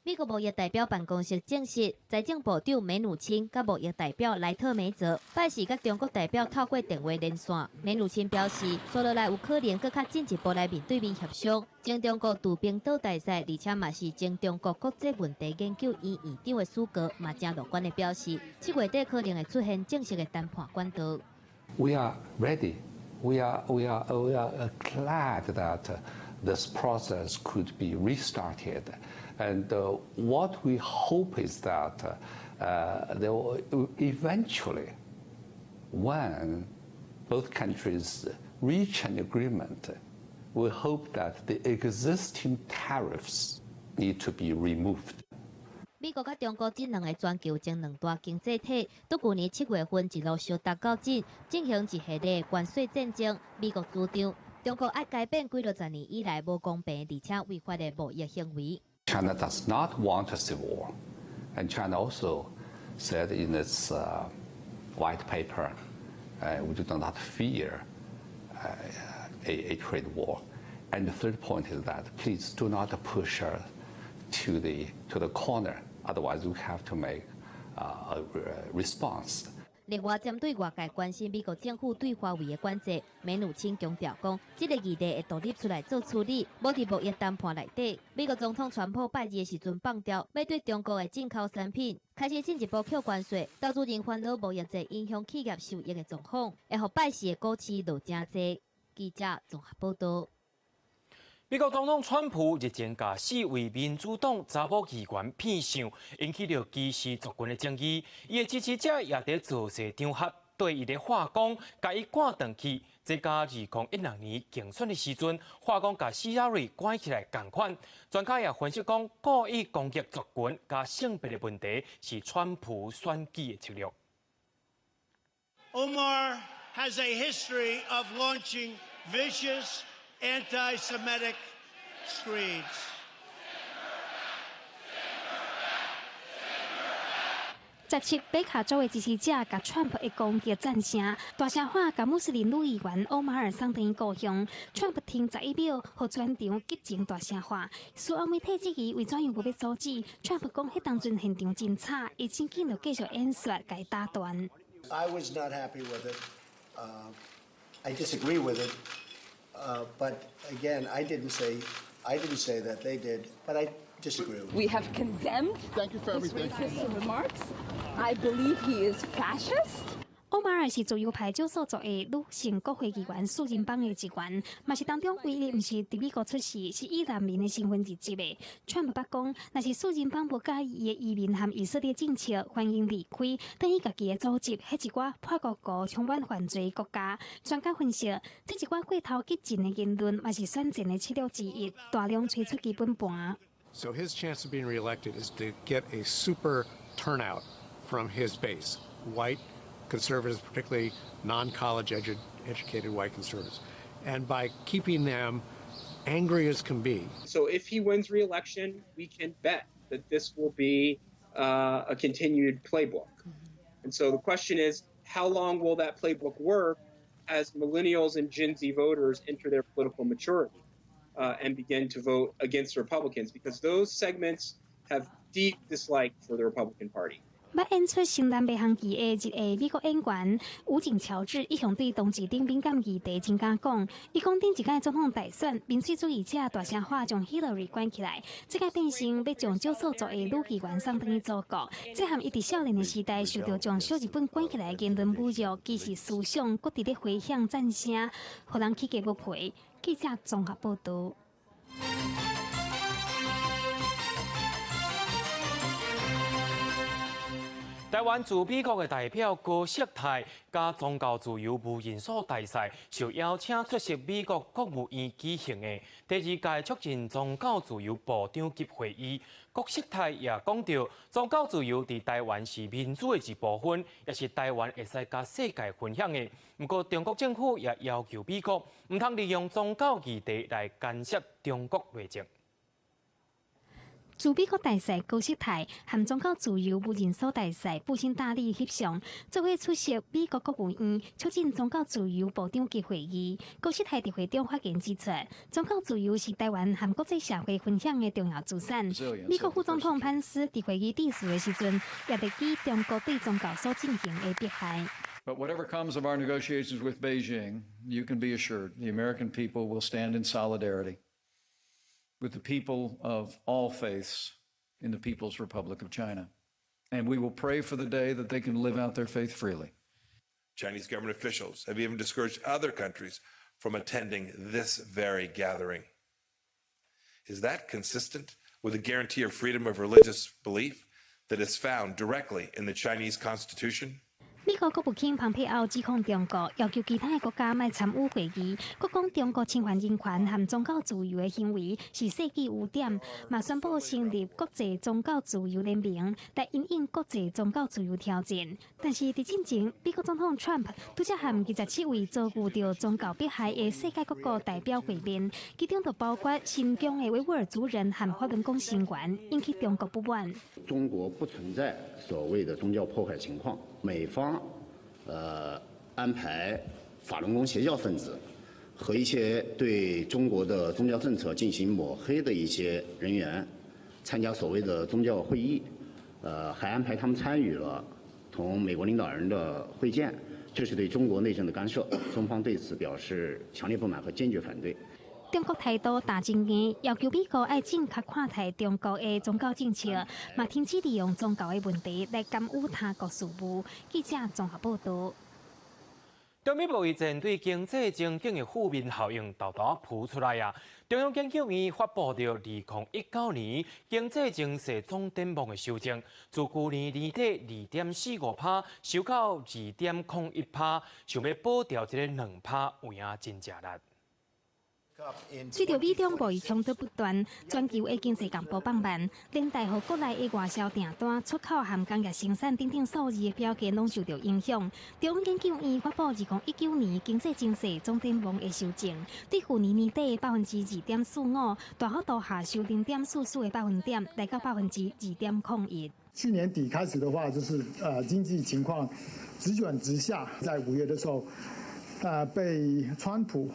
Speaker 4: 美國貿易代表辦公室證實，財政部長梅努欽佮貿易代表萊特梅澤拜四佮中國代表透過電話連線。梅努欽表示，紲落來有可能閣較進一步來面對面協商。前中國駐冰島大使，而且嘛是前中國國際問題研究院院長的蘇格嘛誠樂觀的表示，7月底可能會出現正式的談判管道。
Speaker 14: We are ready. We are glad that this process could be restarted. And what we hope is that there will eventually, when both countries reach an agreement, we hope that the existing tariffs need to be removed.
Speaker 4: 美國佮中國這兩個全球前兩大經濟體，佇舊年7月份一路相打較緊，進行一系列關稅戰爭。美國主張中國愛改變幾落十年以來無公平而且違法的貿易行為。
Speaker 14: China does not want a civil war, and China also said in its white paper, we do not fear a trade war. And the third point is that please do not push us to the corner, otherwise we have to make a response.
Speaker 4: 另外，針對外界關心美國政府對華為的管制，梅努欽強調講，這个議題會獨立出來做處理，無佇貿易談判內底。美國總統川普拜二的時陣放調，欲對中國的進口產品開始進一步扣關稅，投資人煩惱貿易戰影響企業收益的狀況，會予拜四的股市落誠濟。記者綜合報道。
Speaker 1: 美國總統川普日前共四位民主黨查某議員騙相，引起著歧視族群的爭議。伊的支持者也佇造勢場合對伊咧喊講，共伊趕轉去。這佮2016年競選的時陣，喊講共希拉蕊關起來仝款。專家也分析講，故意攻擊族群佮性別的問題是川普選舉的策略。
Speaker 3: Omar has a history of launching vicious anti-Semitic screeds.
Speaker 5: 17北卡州的支持者共川普的攻擊讚聲，大聲喊共穆斯林女議員歐馬爾送轉去故鄉。川普停11秒，予全場激情大聲喊。事後媒體質疑為怎樣無欲阻止，川普講彼當陣現場真吵，伊真緊就繼續演說，共伊打斷。
Speaker 7: I was not happy with it. I disagree with it. But again, I didn't say that they did, but I disagree with it.
Speaker 15: We have condemned
Speaker 16: Thank you for
Speaker 15: his
Speaker 16: everything.
Speaker 15: racist remarks. I believe he is fascist.
Speaker 5: 歐馬爾是自由派少數族裔女性國會議員四人幫的一員，嘛是當中唯一毋是佇美國出世，是以難民的身份入籍的。川普捌講，若是四人幫無佮意伊的移民和以色列政策，歡迎離開，轉去家己的祖籍，彼一寡破國國充滿犯罪國家。專家分析，這一寡過頭激進的言論，嘛是選戰的策略之一，大量揣出基本盤。
Speaker 13: So his chance of being reelected is to get a super turnout from his base, white conservatives, particularly non-college educated white conservatives, and by keeping them angry as can be.
Speaker 18: So if he wins re-election, we can bet that this will be a continued playbook. And so the question is, how long will that playbook work as millennials and Gen Z voters enter their political maturity and begin to vote against Republicans? Because those segments have deep dislike for the Republican Party.
Speaker 5: 捌演出《星艦飛行棋》的日裔美國演員武井喬治，一向對同志等敏感議題真敢講。伊講頂一屆總統大選，民粹主義者大聲喊將希拉蕊關起來，這擺變成欲將少數族裔女議員送轉去祖國。這和伊佇少年的時代受著將小日本關起來的言論侮辱，歧視思想，閣佇咧迴響讚聲，予人起雞母皮。記者綜合報導。
Speaker 1: 台灣駐美國的代表高世泰，佮宗教自由無人所大使受邀請出席美國國務院舉行的第二屆促進宗教自由部長級會議。郭世泰也講到，宗教自由佇台灣是民主的一部分，也是台灣會使佮世界分享的。毋過，中國政府也要求美國毋通利用宗教議題來干涉中國內政。
Speaker 5: 駐美國大使高世泰和宗教自由無人所大使布辛大利翕相，做伙出席美國國務院促進宗教自由部長級會議。高世泰佇會中發言指出，宗教自由是台灣和國際社會分享的重要資產。美國副總統潘斯佇會議致辭的時陣，也提及中國對宗教所進行的迫害。
Speaker 19: But whatever comes of our negotiations with Beijing, you can be assured the American people will stand in solidarity with the people of all faiths in the People's Republic of China. And we will pray for the day that they can live out their faith freely.
Speaker 20: Chinese government officials have even discouraged other countries from attending this very gathering. Is that consistent with the guarantee of freedom of religious belief that is found directly in the Chinese Constitution?
Speaker 5: 美國國務卿蓬佩奧指控中國要求其他的國家莫參與會議，閣講中國侵犯人權和宗教自由的行為是世紀污點，嘛宣布成立國際宗教自由聯盟來因應國際宗教自由挑戰。但是佇進前，美國總統川普拄才和27位遭遇著宗教迫害的世界各國代表會面，其中就包括新疆的維吾爾族人和法輪功成員，引起中國不滿。
Speaker 21: 中國不存在所謂的宗教迫害情況。美方，安排法輪功邪教分子和一些對中國的宗教政策進行抹黑的一些人員參加所謂的宗教會議，還安排他們參與了同美國領導人的會見，這是對中國內政的干涉。中方對此表示強烈不滿和堅決反對。
Speaker 5: 中國態度彈真硬，要求美國愛正確看待中國的宗教政策，嘛停止利用宗教的問題來干預他國事務。記者綜合報導。
Speaker 1: 中美貿易戰對經濟前景的負面效應，沓沓浮出來啊！中央研究院發布著2019年經濟情勢總展望的修正，自舊年年底2.45%修到2.01%，想欲保牢這个2%，有影真食力。
Speaker 5: 隨著美中貿易衝突不斷，全球的經濟共步放慢，連帶予國內的外銷訂單、出口和工業生產等等數字的表現攏受著影響。中央研究院發布2019年經濟情勢總展望的修正，對去年年底的2.45%，大幅度下修0.44個百分點，來到2.01%。
Speaker 2: 去年底開始的話，就是經濟情況直轉直下，在5月的時候，被川普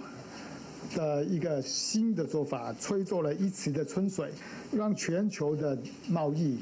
Speaker 2: 的一個新的做法，吹作了一池的春水，讓全球的貿易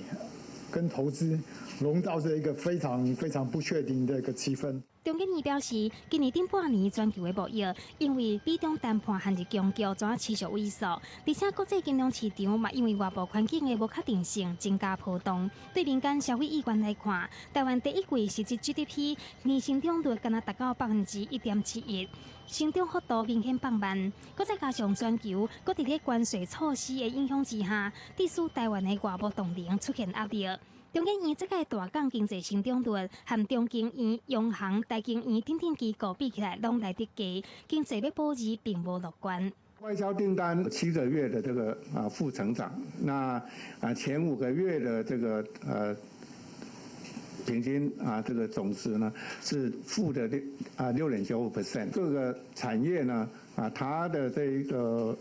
Speaker 2: 跟投資籠罩著一個非常非常不確定的一個氣氛。
Speaker 5: 中研院表示，今年頂半年全球的貿易因為美中談判陷入僵局，怎持續萎縮，而且國際金融市場嘛因為外部環境的無確定性增加波動。對民間消費意願來看，台灣第一季實質 GDP 年成長率干焦達到1.71%，成長幅度明顯放慢。閣再加上全球閣佇咧關稅措施的影響之下，致使台灣的外貿動能出現壓力。中研院這屆大港經濟成長率和中經院、央行、台經院等等機構比起來，攏來得低，經濟欲保二並無樂觀。
Speaker 6: 外銷訂單7個月的這個負成長，那前5個月的這個平均這個總值呢是負的6.95%。各個產業呢它的這一個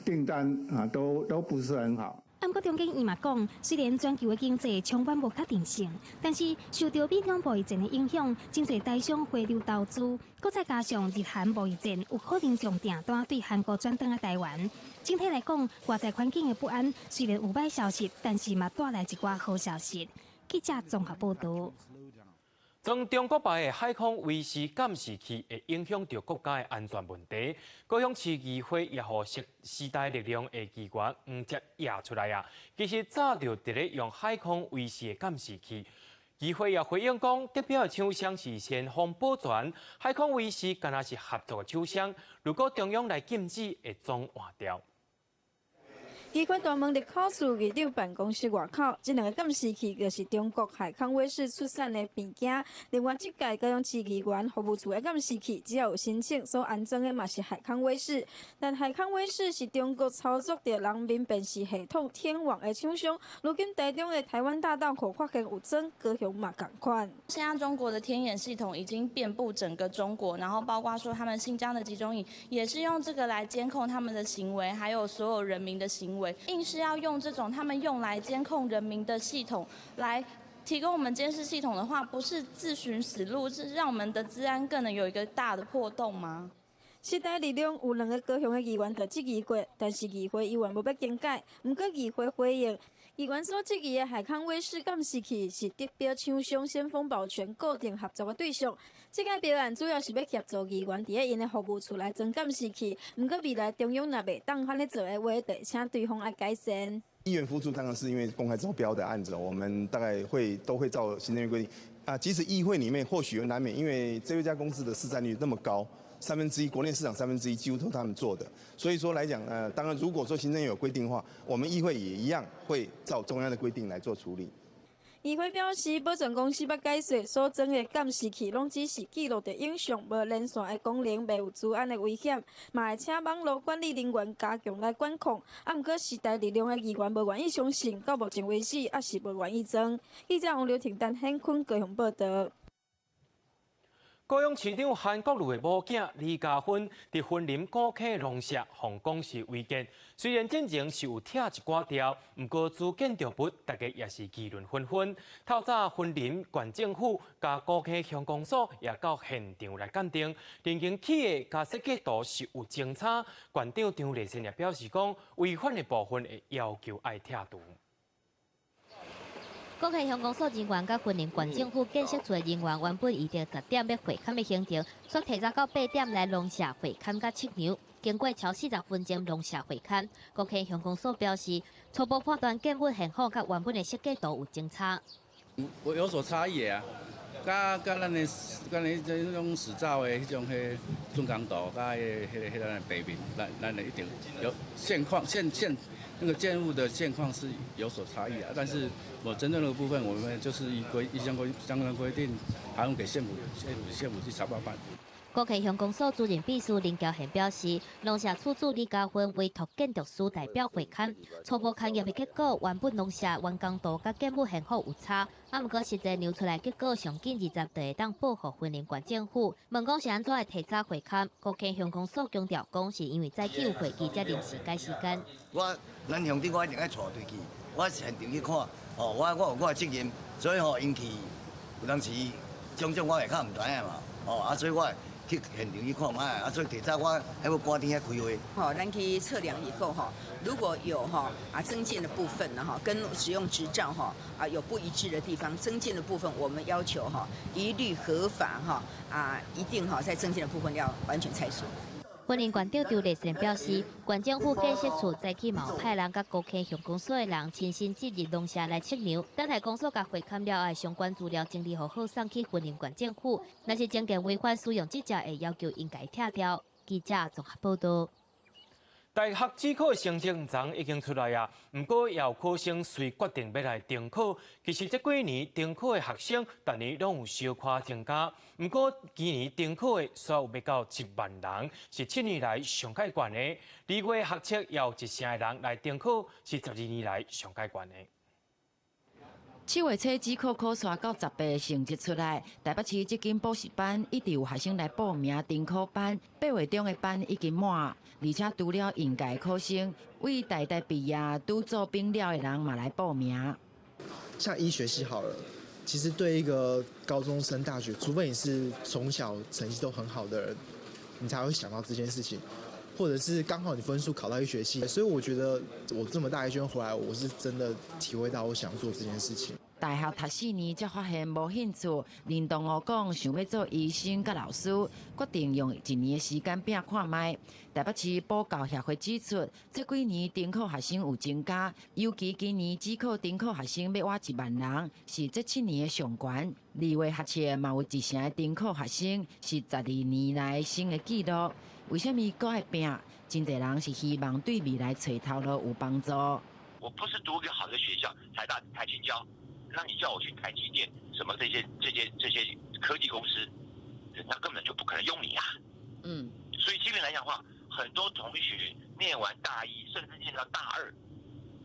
Speaker 6: 訂單都不是很好。
Speaker 5: 毋過中研院嘛講，雖然全球的經濟充滿無確定性，但是受著美中貿易戰的影響，真濟台商回流投資，閣再加上日韓貿易戰有可能將訂單對韓國轉轉來台灣。整體來講，外在環境的不安雖然有歹消息，但是嘛帶來一寡好消息。記者綜合報導。
Speaker 1: 裝中國牌的海康威視監視器會影響著國家的安全問題。高雄市議會也予時代力量的議員黃捷掖出來啊。其實早就佇咧用海康威視的監視器。議會也回應講，得標的廠商是先鋒保全，海康威視干焦是合作的廠商。如果中央來禁止，會總換掉。
Speaker 16: 機關大門入口處議長辦公室外口，這兩个監視器就是中國海康威視出產的物件。另外，這屆高雄市議員服務處的監視器，只要有申請所安裝的嘛是海康威視。但海康威視是中國操作著人面辨識系統天網的廠商。如今台中的台灣大道予發現有裝，高雄嘛仝款。
Speaker 23: 現在中國的天眼系統已經遍佈整個中國，然後包括說他們新疆的集中營也是用這個來監控他們的行為，還有所有人民的行為。硬是要用這種他們用來監控人民的系統來提供我們監視系統的話，不是自尋死路，是讓我們的資安更能有一個大的破洞嗎？
Speaker 16: 時代力量有兩个高雄的議員就質疑過，但是議會猶原無欲更改。毋過議會回應，議員所質疑的海康威視監視器是得標廠商先鋒保全固定合作的對象。這個標案主要是欲協助議員佇咧𪜶的服務處來裝監視器。毋過未來中央若袂當按呢做的話，就請對方愛改善。
Speaker 24: 議員服務處當然是因為公開招標的案子，我們大概會都會照行政院規定。啊，即使議會裡面或許難免，因為這一家公司的市占率那麼高。1/3國內市場1/3幾乎都他們做的，所以說來講，當然如果說行政院有規定的話，我們議會也一樣會照中央的規定來做處理。
Speaker 16: 議會表示，保全公司欲解釋所裝的監視器攏只是記錄著影像，無連線的功能，袂有資安的危險，嘛會請網路管理人員加強來管控。啊，毋過時代力量的議員無願意相信，到目前為止猶是無願意裝。記者王劉婷、陳顯坤高雄報導。
Speaker 1: 高雄市長韓國瑜的某囝李嘉芬佇雲林古坑農舍，予講是違建。雖然進前是有拆一寡條，毋過諸建築物，大家也是議論紛紛。透早雲林縣政府佮古坑鄉公所也到現場來鑑定，認定起的佮設計圖是有相差。縣長張麗善也表示講，違反的部分會要求愛拆除。
Speaker 4: 古坑鄉公所人員佮雲林縣政府建設處的人員原本預定10點欲會勘的行程，卻提早到8點來農舍會勘佮測量。經過超40分鐘農舍會勘，古坑鄉公所表示，初步判斷建物現況佮原本的設計圖有相差。
Speaker 8: 我有所差異啊，佮佮咱的佮咱這種實照的彼種彼竣工圖，佮彼個咱的平面，咱的一定有現況現現那個建物的現況是有所差異啊。但是我針對那個部分，我們就是依規依相規相關規定，還用給縣府縣府縣府去查辦辦。
Speaker 4: 高崎鄉公所主任秘書林嬌賢表示，農社處助理嘉芬委託建築師代表會勘，初步勘驗的結果，原本農舍完工圖佮建物現況有差，啊，毋過實際量出來結果上緊20就會當報予雲林縣政府。問講是按怎會提早會勘，高崎鄉公所強調講是因為早起有會議才臨時改時間。
Speaker 9: 我咱鄉長我一定愛帶隊去，我現場去看，哦，我有我的責任，所以吼，𪜶去有當時種種我會較毋知影嘛，哦，啊，所以我。去現場去看覓，啊，所以提早我還欲趕佇遐開會。
Speaker 10: 好，咱去測量以後哈，如果有哈啊增建的部分呢哈，跟使用執照哈啊有不一致的地方，增建的部分我們要求哈一律合法哈啊，一定哈在增建的部分要完全拆除。
Speaker 4: 雲林縣長張麗善表示，縣政府建設處早起嘛有派人佮高溪鄉公所的人親身進入農舍來測量，等待公所共會勘了後，相關資料整理好好送去雲林縣政府。若是增建違反使用執照，會要求𪜶共拆掉。記者綜合報道。
Speaker 1: 大學指考成績昨已經出來啊，毋過也有考生隨決定欲來重考。其實這幾年重考的學生，逐年攏有小可增加。毋過今年重考的煞有欲到1萬人，是7年來上蓋懸的。二月學測也有一成的人來重考，是12年來上蓋懸的。
Speaker 17: 7月初指考考煞到10八成績出來，台北市這間補習班一直有學生來報名重考班，8月中的班已經滿，而且除了應屆考生，對台大畢業拄做兵了的人嘛來報名。
Speaker 25: 像醫學系好了，其實對一個高中生、大學，除非你是從小成績都很好的人，你才會想到這件事情，或者是剛好你分數考到醫學系，所以我覺得我這麼大一圈回來，我是真的體會到我想做這件事情。
Speaker 17: 大學讀4年才發現無興趣，連同學講想欲做醫生佮老師，決定用一年的時間拼看覓。台北市補教協會指出，這幾年重考學生有增加，尤其今年指考重考學生欲倚1萬人，是這7年的上懸。2月學測嘛有一成的重考學生，是12年來新的紀錄。為啥物閣愛拼？真濟人是希望對未來揣頭路有幫助。
Speaker 26: 我不是讀一個好的學校，台大、台清交。那你叫我去台積電，什麼這些科技公司，人家根本就不可能用你啊。所以基本來講的話，很多同學念完大一，甚至念到大二，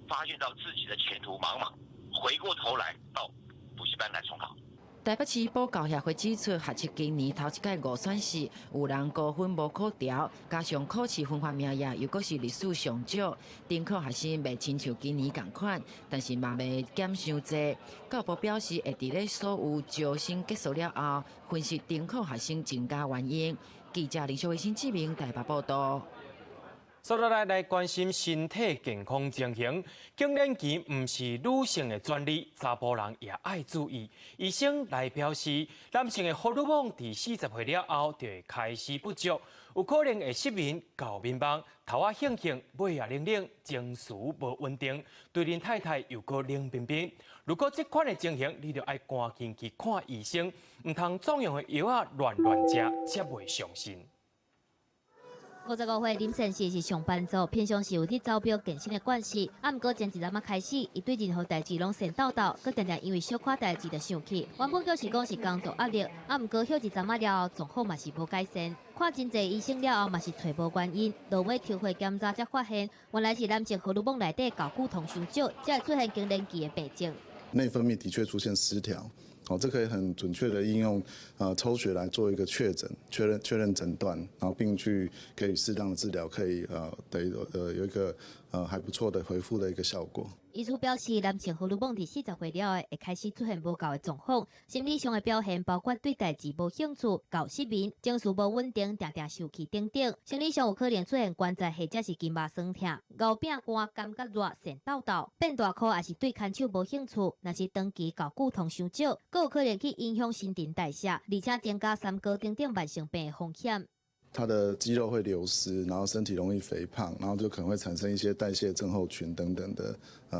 Speaker 26: 發現到自己的前途茫茫，回過頭來到補習班來重考。
Speaker 17: 台北市補教協會指出，學測今年頭一擺五選四，有人高分無考著，加上考試分發名額又閣是歷史上少，重考學生袂親像今年仝款，但是嘛袂減傷濟。教育部表示，會佇咧所有招生結束了後，分析重考學生增加原因。記者林秀慧新志明台北報道。
Speaker 1: 接落來來關心身體健康情形，更年期毋是女性的專利，查埔人也愛注意。醫生來表示，男性的荷爾蒙佇40歲了後就會開始不足，有可能會失眠、厚眠夢、頭仔興興、尾仔冷冷、情緒無穩定，對恁太太又閣冷冰冰。如果這款的情形，你就愛趕緊去看醫生，毋通縱容的藥仔亂亂食，才袂傷身。
Speaker 4: 55歲林先生是上班族，平常時有佇走表健身的慣勢。啊，毋過前一陣仔開始，伊對任何代誌攏神抖抖，閣定定因為小可代誌就生氣。原本就是講是工作壓力，啊，毋過歇一陣仔了後，狀況嘛是無改善。看真濟醫生了後嘛是揣無原因，落尾抽血檢查才發現，原來是男性荷爾蒙內底睾固酮傷少，才會出現更年期的病症。
Speaker 27: 內分泌的確出現失調。哦，這可以很準確的應用，抽血來做一個確診、確認診斷，然後並去給予適當的治療，可以得有一個還不錯的恢復的一個效果。
Speaker 4: 醫師表示，男性荷爾蒙佇40歲了後會開始出現無夠的狀況，心理上的表現包括對代誌無興趣、𠢕失眠、情緒無穩定、定定受氣等等。生理上有可能出現關節或者是筋肉痠痛、𠢕餅乾感覺熱、神抖抖、變大顆，抑是對牽手無興趣。若是長期睾固酮傷少，閣有可能去影響新陳代謝，而且增加三高等等慢性病的風險。
Speaker 27: 他的肌肉會流失，然後身體容易肥胖，然後就可能會產生一些代謝症候群等等的，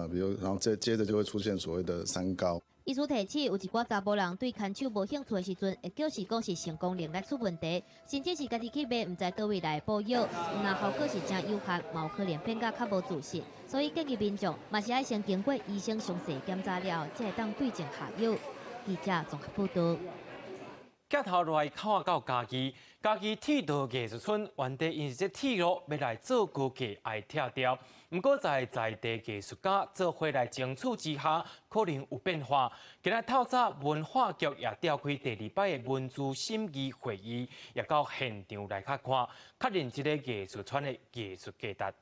Speaker 27: 比如，然後接着就會出現所謂的三高。
Speaker 4: 醫師提醒，有一寡查埔人對牽手無興趣的時陣，會叫是講是性功能力出問題，甚至是家己去買毋知佗位來的補藥，若效果是誠有限，嘛有可能變甲較無自信。所以建議民眾嘛是愛先經過醫生詳細檢查了後，才會當對症下藥。記者綜合報導。
Speaker 1: 鏡頭來看到嘉義，嘉義鐵道藝術村原底𪜶是這鐵路欲來做高架愛拆掉，毋過在在地藝術家做伙來爭取之下，可能有變化。今仔透早文化局也召開第二擺的文資審議會議，也到現場來看看，確認這個藝術村的藝術價值。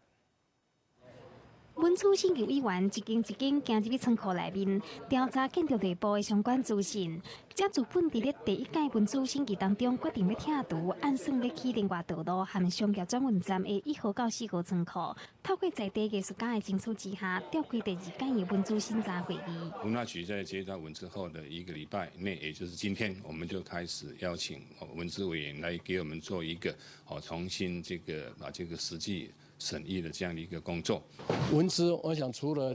Speaker 5: 文資審議委員一間一間行入去倉庫內面，調查建築內部的相關資訊。這資本佇咧第一屆文資審議當中決定欲拆除，按算欲起另外道路和商業轉運站的1號到4號倉庫。透過在地藝術家的爭取之下，召開第二屆的文資審查會議。
Speaker 3: 文化局在接到文資後的一個禮拜內，也就是今天，我們就開始邀請文資委員來給我們做一個哦重新這個啊這個實際審議的這樣的一個工作。
Speaker 7: 文資，我想除了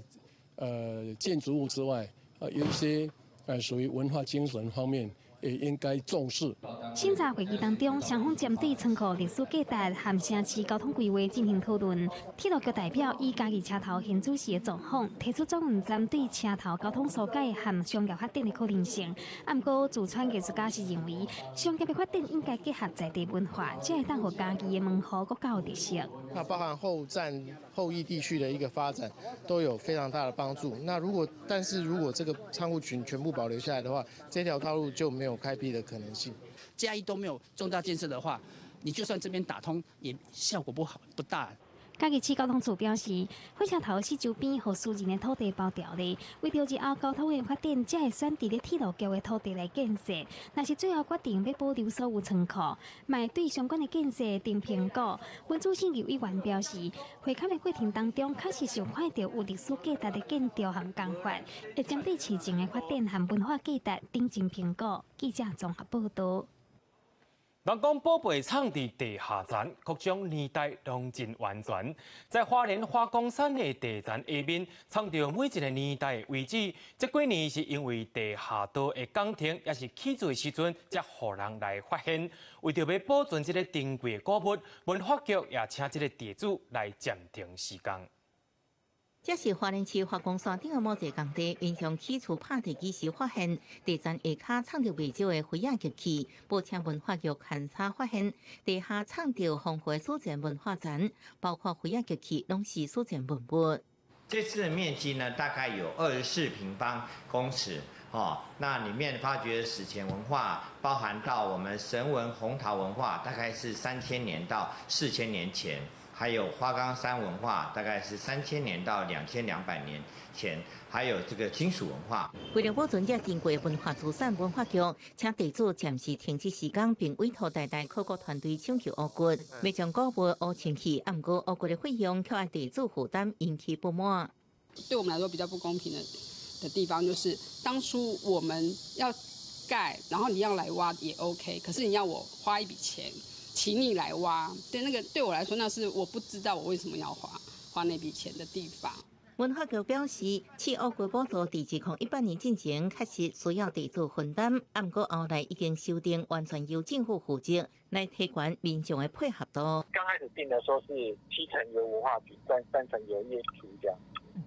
Speaker 7: 建築物之外，有一些屬於文化精神方面，也應該重視。
Speaker 5: 審查會議當中，雙方針對倉庫歷史價值和城市交通規劃進行討論。鐵路局代表以嘉義車頭現主時的狀況，提出轉運站對車頭交通疏解和商業發展的可能性。啊，毋過駐村藝術家是認為，商業的發展應該結合在地文化，才會當予嘉義的門戶閣較有特色。
Speaker 11: 那包含後站後翼地區的一個發展，都有非常大的幫助。那如果但是如果這個倉庫群全部保留下來的話，這條道路就沒有開闢的可能性。
Speaker 12: 嘉義都沒有重大建設的話，你就算這邊打通，也效果不好不大。
Speaker 5: 嘉義市交通處表示，火車頭四周邊予私人的土地包著咧，為著日後交通的發展，才會選佇咧鐵路局的土地來建設。若是最後決定欲保留所有倉庫，嘛會對相關的建設定評估。文資審議委員表示，會勘的過程當中，確實有看著有歷史價值的建築和工法，會針對市政的發展和文化價值定進評估。記者綜合報導。
Speaker 1: 人講寶貝藏佇地下層，各種年代攏真完全。在花蓮花岡山的地層下面，藏著每一個年代的遺址。這幾年是因為地下道的工程，抑是起做的時陣，才予人來發現。為著欲保存這个珍貴的古物，文化局也請這个地主來暫停施工。
Speaker 14: 這是花蓮市華岡山頂的某一個工地，民眾起厝拍地基時發現地層下跤藏著袂少的灰仔玉器，報請文化局勘查發現地下藏著豐富的史前文化層，包括灰仔玉器，攏是史前文物。
Speaker 15: 這次的面積呢，大概有24平方公尺，哦，那裡面發掘的史前文化，包含到我們繩文紅陶文化，大概是3000年到4000年前。還有花岡山文化，大概是3000年到2200年前，還有這個金屬文化。
Speaker 14: 為了保存這珍貴文化資產，文化局請地主暫時停止施工，並委託台大考古團隊搶救烏骨，欲將古物烏清去，毋過烏骨的費用卻愛地主負擔，引起不滿。
Speaker 22: 對我們來說比較不公平的地方，就是當初我們要蓋，然後你要來挖也 OK，可是你要我花一筆錢。請你來挖，對那個對我來說，那是我不知道我為什麼要花那筆錢的地方。
Speaker 14: 文化局表示，試烏骨補助佇2018年進前確實需要地主分擔，毋過後來已經修訂，完全由政府負責來提懸民眾的配合度。
Speaker 28: 剛開始定的時候是7成由文化局，3成由業主這樣。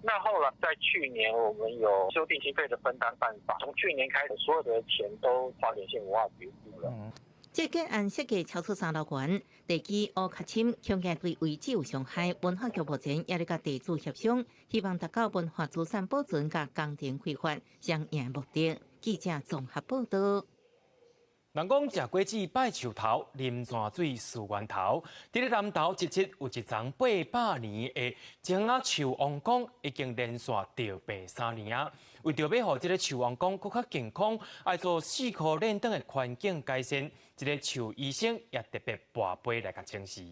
Speaker 28: 那後來在去年，我們有修訂經費的分擔辦法，從去年開始，所有的錢都花蓮縣文化局付了。
Speaker 14: 這建案設計超出三樓懸，地基烏較深，恐驚對遺址有傷害。文化局目前也咧佮地主協商，希望達到文化資產保存佮工程開發雙贏目的。記者綜合報導。
Speaker 1: 人講食果子拜樹頭，啉泉水思源頭。佇咧南投集集有一叢800年的松仔樹王公，已經連續著病3年啊。為著欲予這个樹王公閣較健康，愛做四箍連轉的環境改善，這个樹醫生也特別跋杯來共請示。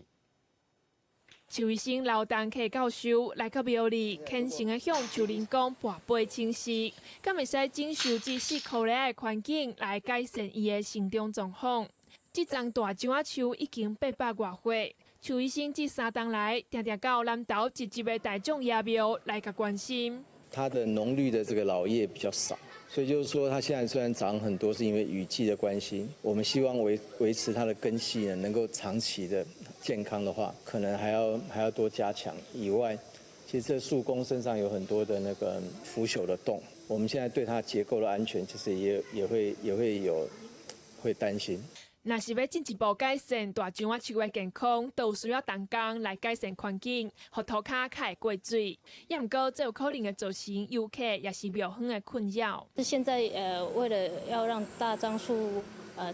Speaker 29: 樹醫生劉丹克教授來到廟裡，虔誠的向樹靈公跋杯請示，敢會使整修這四箍的環境來改善伊的成長狀況。這叢大樟仔樹已經800外歲，樹醫生這3冬來，定定到南投集集的大眾爺廟來共關心。
Speaker 30: 它的濃綠的這個老葉比較少，
Speaker 2: 所以就是說，它現在雖然長很多，是因為雨季的關係。我們希望維持它的根系呢，能夠長期的健康的話，可能還要多加強。以外，其實這樹公身上有很多的那個腐朽的洞，我們現在對它結構的安全，其實也會有會擔心。
Speaker 29: 若是欲進一步改善大樟仔樹的健康，都有需要動工來改善環境，予塗跤較會過水。也毋過，這有可能會造成遊客抑是廟方的困擾。
Speaker 6: 現在為了要讓大樟樹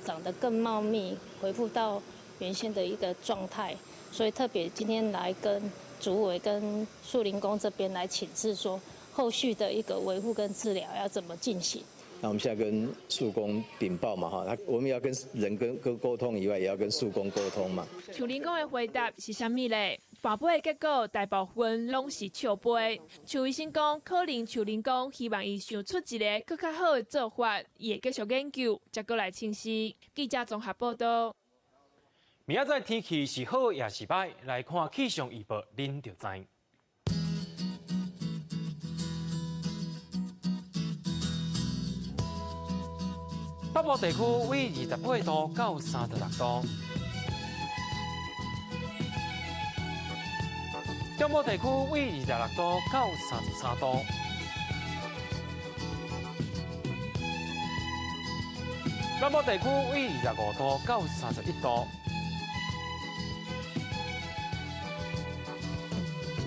Speaker 6: 長得更茂密，恢復到原先的一個狀態，所以特別今天來跟主委跟樹林工這邊來請示，說後續的一個維護跟治療要怎麼進行。
Speaker 2: 那我們現在跟樹公稟報嘛，哈，他我們要跟人跟溝通以外，也要跟樹公溝通嘛。
Speaker 29: 樹林公的回答是啥物咧？跋杯的結果大部分攏是笑杯。樹醫生講，可能樹林公希望伊想出一个閣較好的做法，伊會繼續研究，才閣來請示。記者綜合報道。
Speaker 1: 明仔載天氣是好抑是䆀？來看氣象預報，恁就知。北部地區為28度到36度，中部地區為26度到33度，南部地區為25度到31度，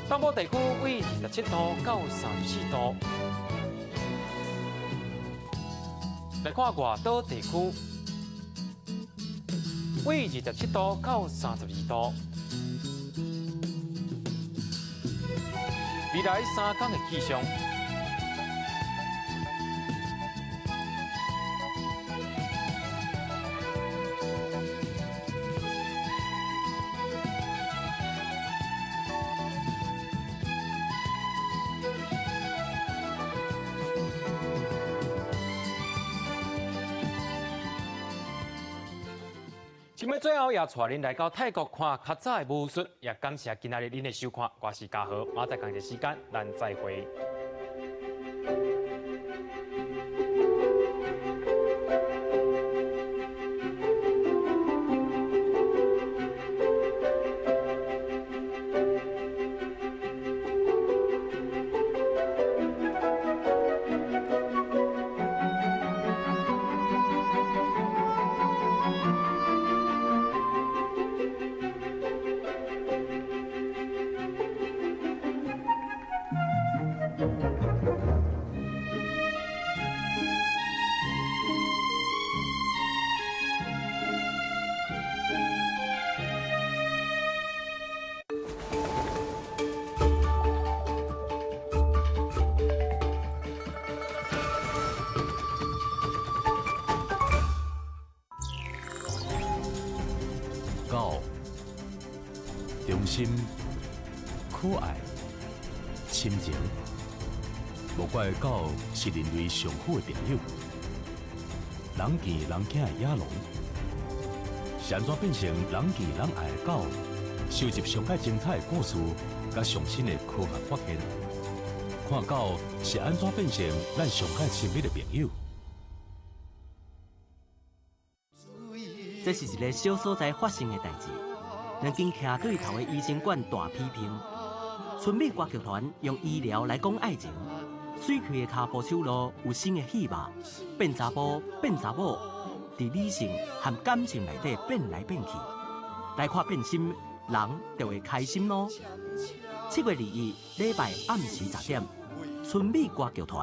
Speaker 1: 東部地區為27度到34度。來看外島地區，為27度到32度。未來3天的氣象。今仔最後也帶恁來到泰國看較早的武術，也感謝今仔日恁的收看。我是嘉豪，明仔載仝一個時間，咱再會。
Speaker 13: 狗，忠心、可愛、親情，無怪狗是人類上好的朋友。人見人驚的野狼，是按怎變成人見人愛的狗？收集上蓋精彩的故事，佮上新的科學發現，看狗是按怎變成咱上蓋親密的朋友。
Speaker 18: 這是一个小所在發生的代誌。兩間徛對頭的醫生館大批評，春美歌劇團用醫療來講愛情。媠氣的跤步手路有新的戲碼，變查埔變查某，佇理性和感性內底變來變去。來看變心，人就會開心囉。7月21禮拜暗時10點，春美歌劇團。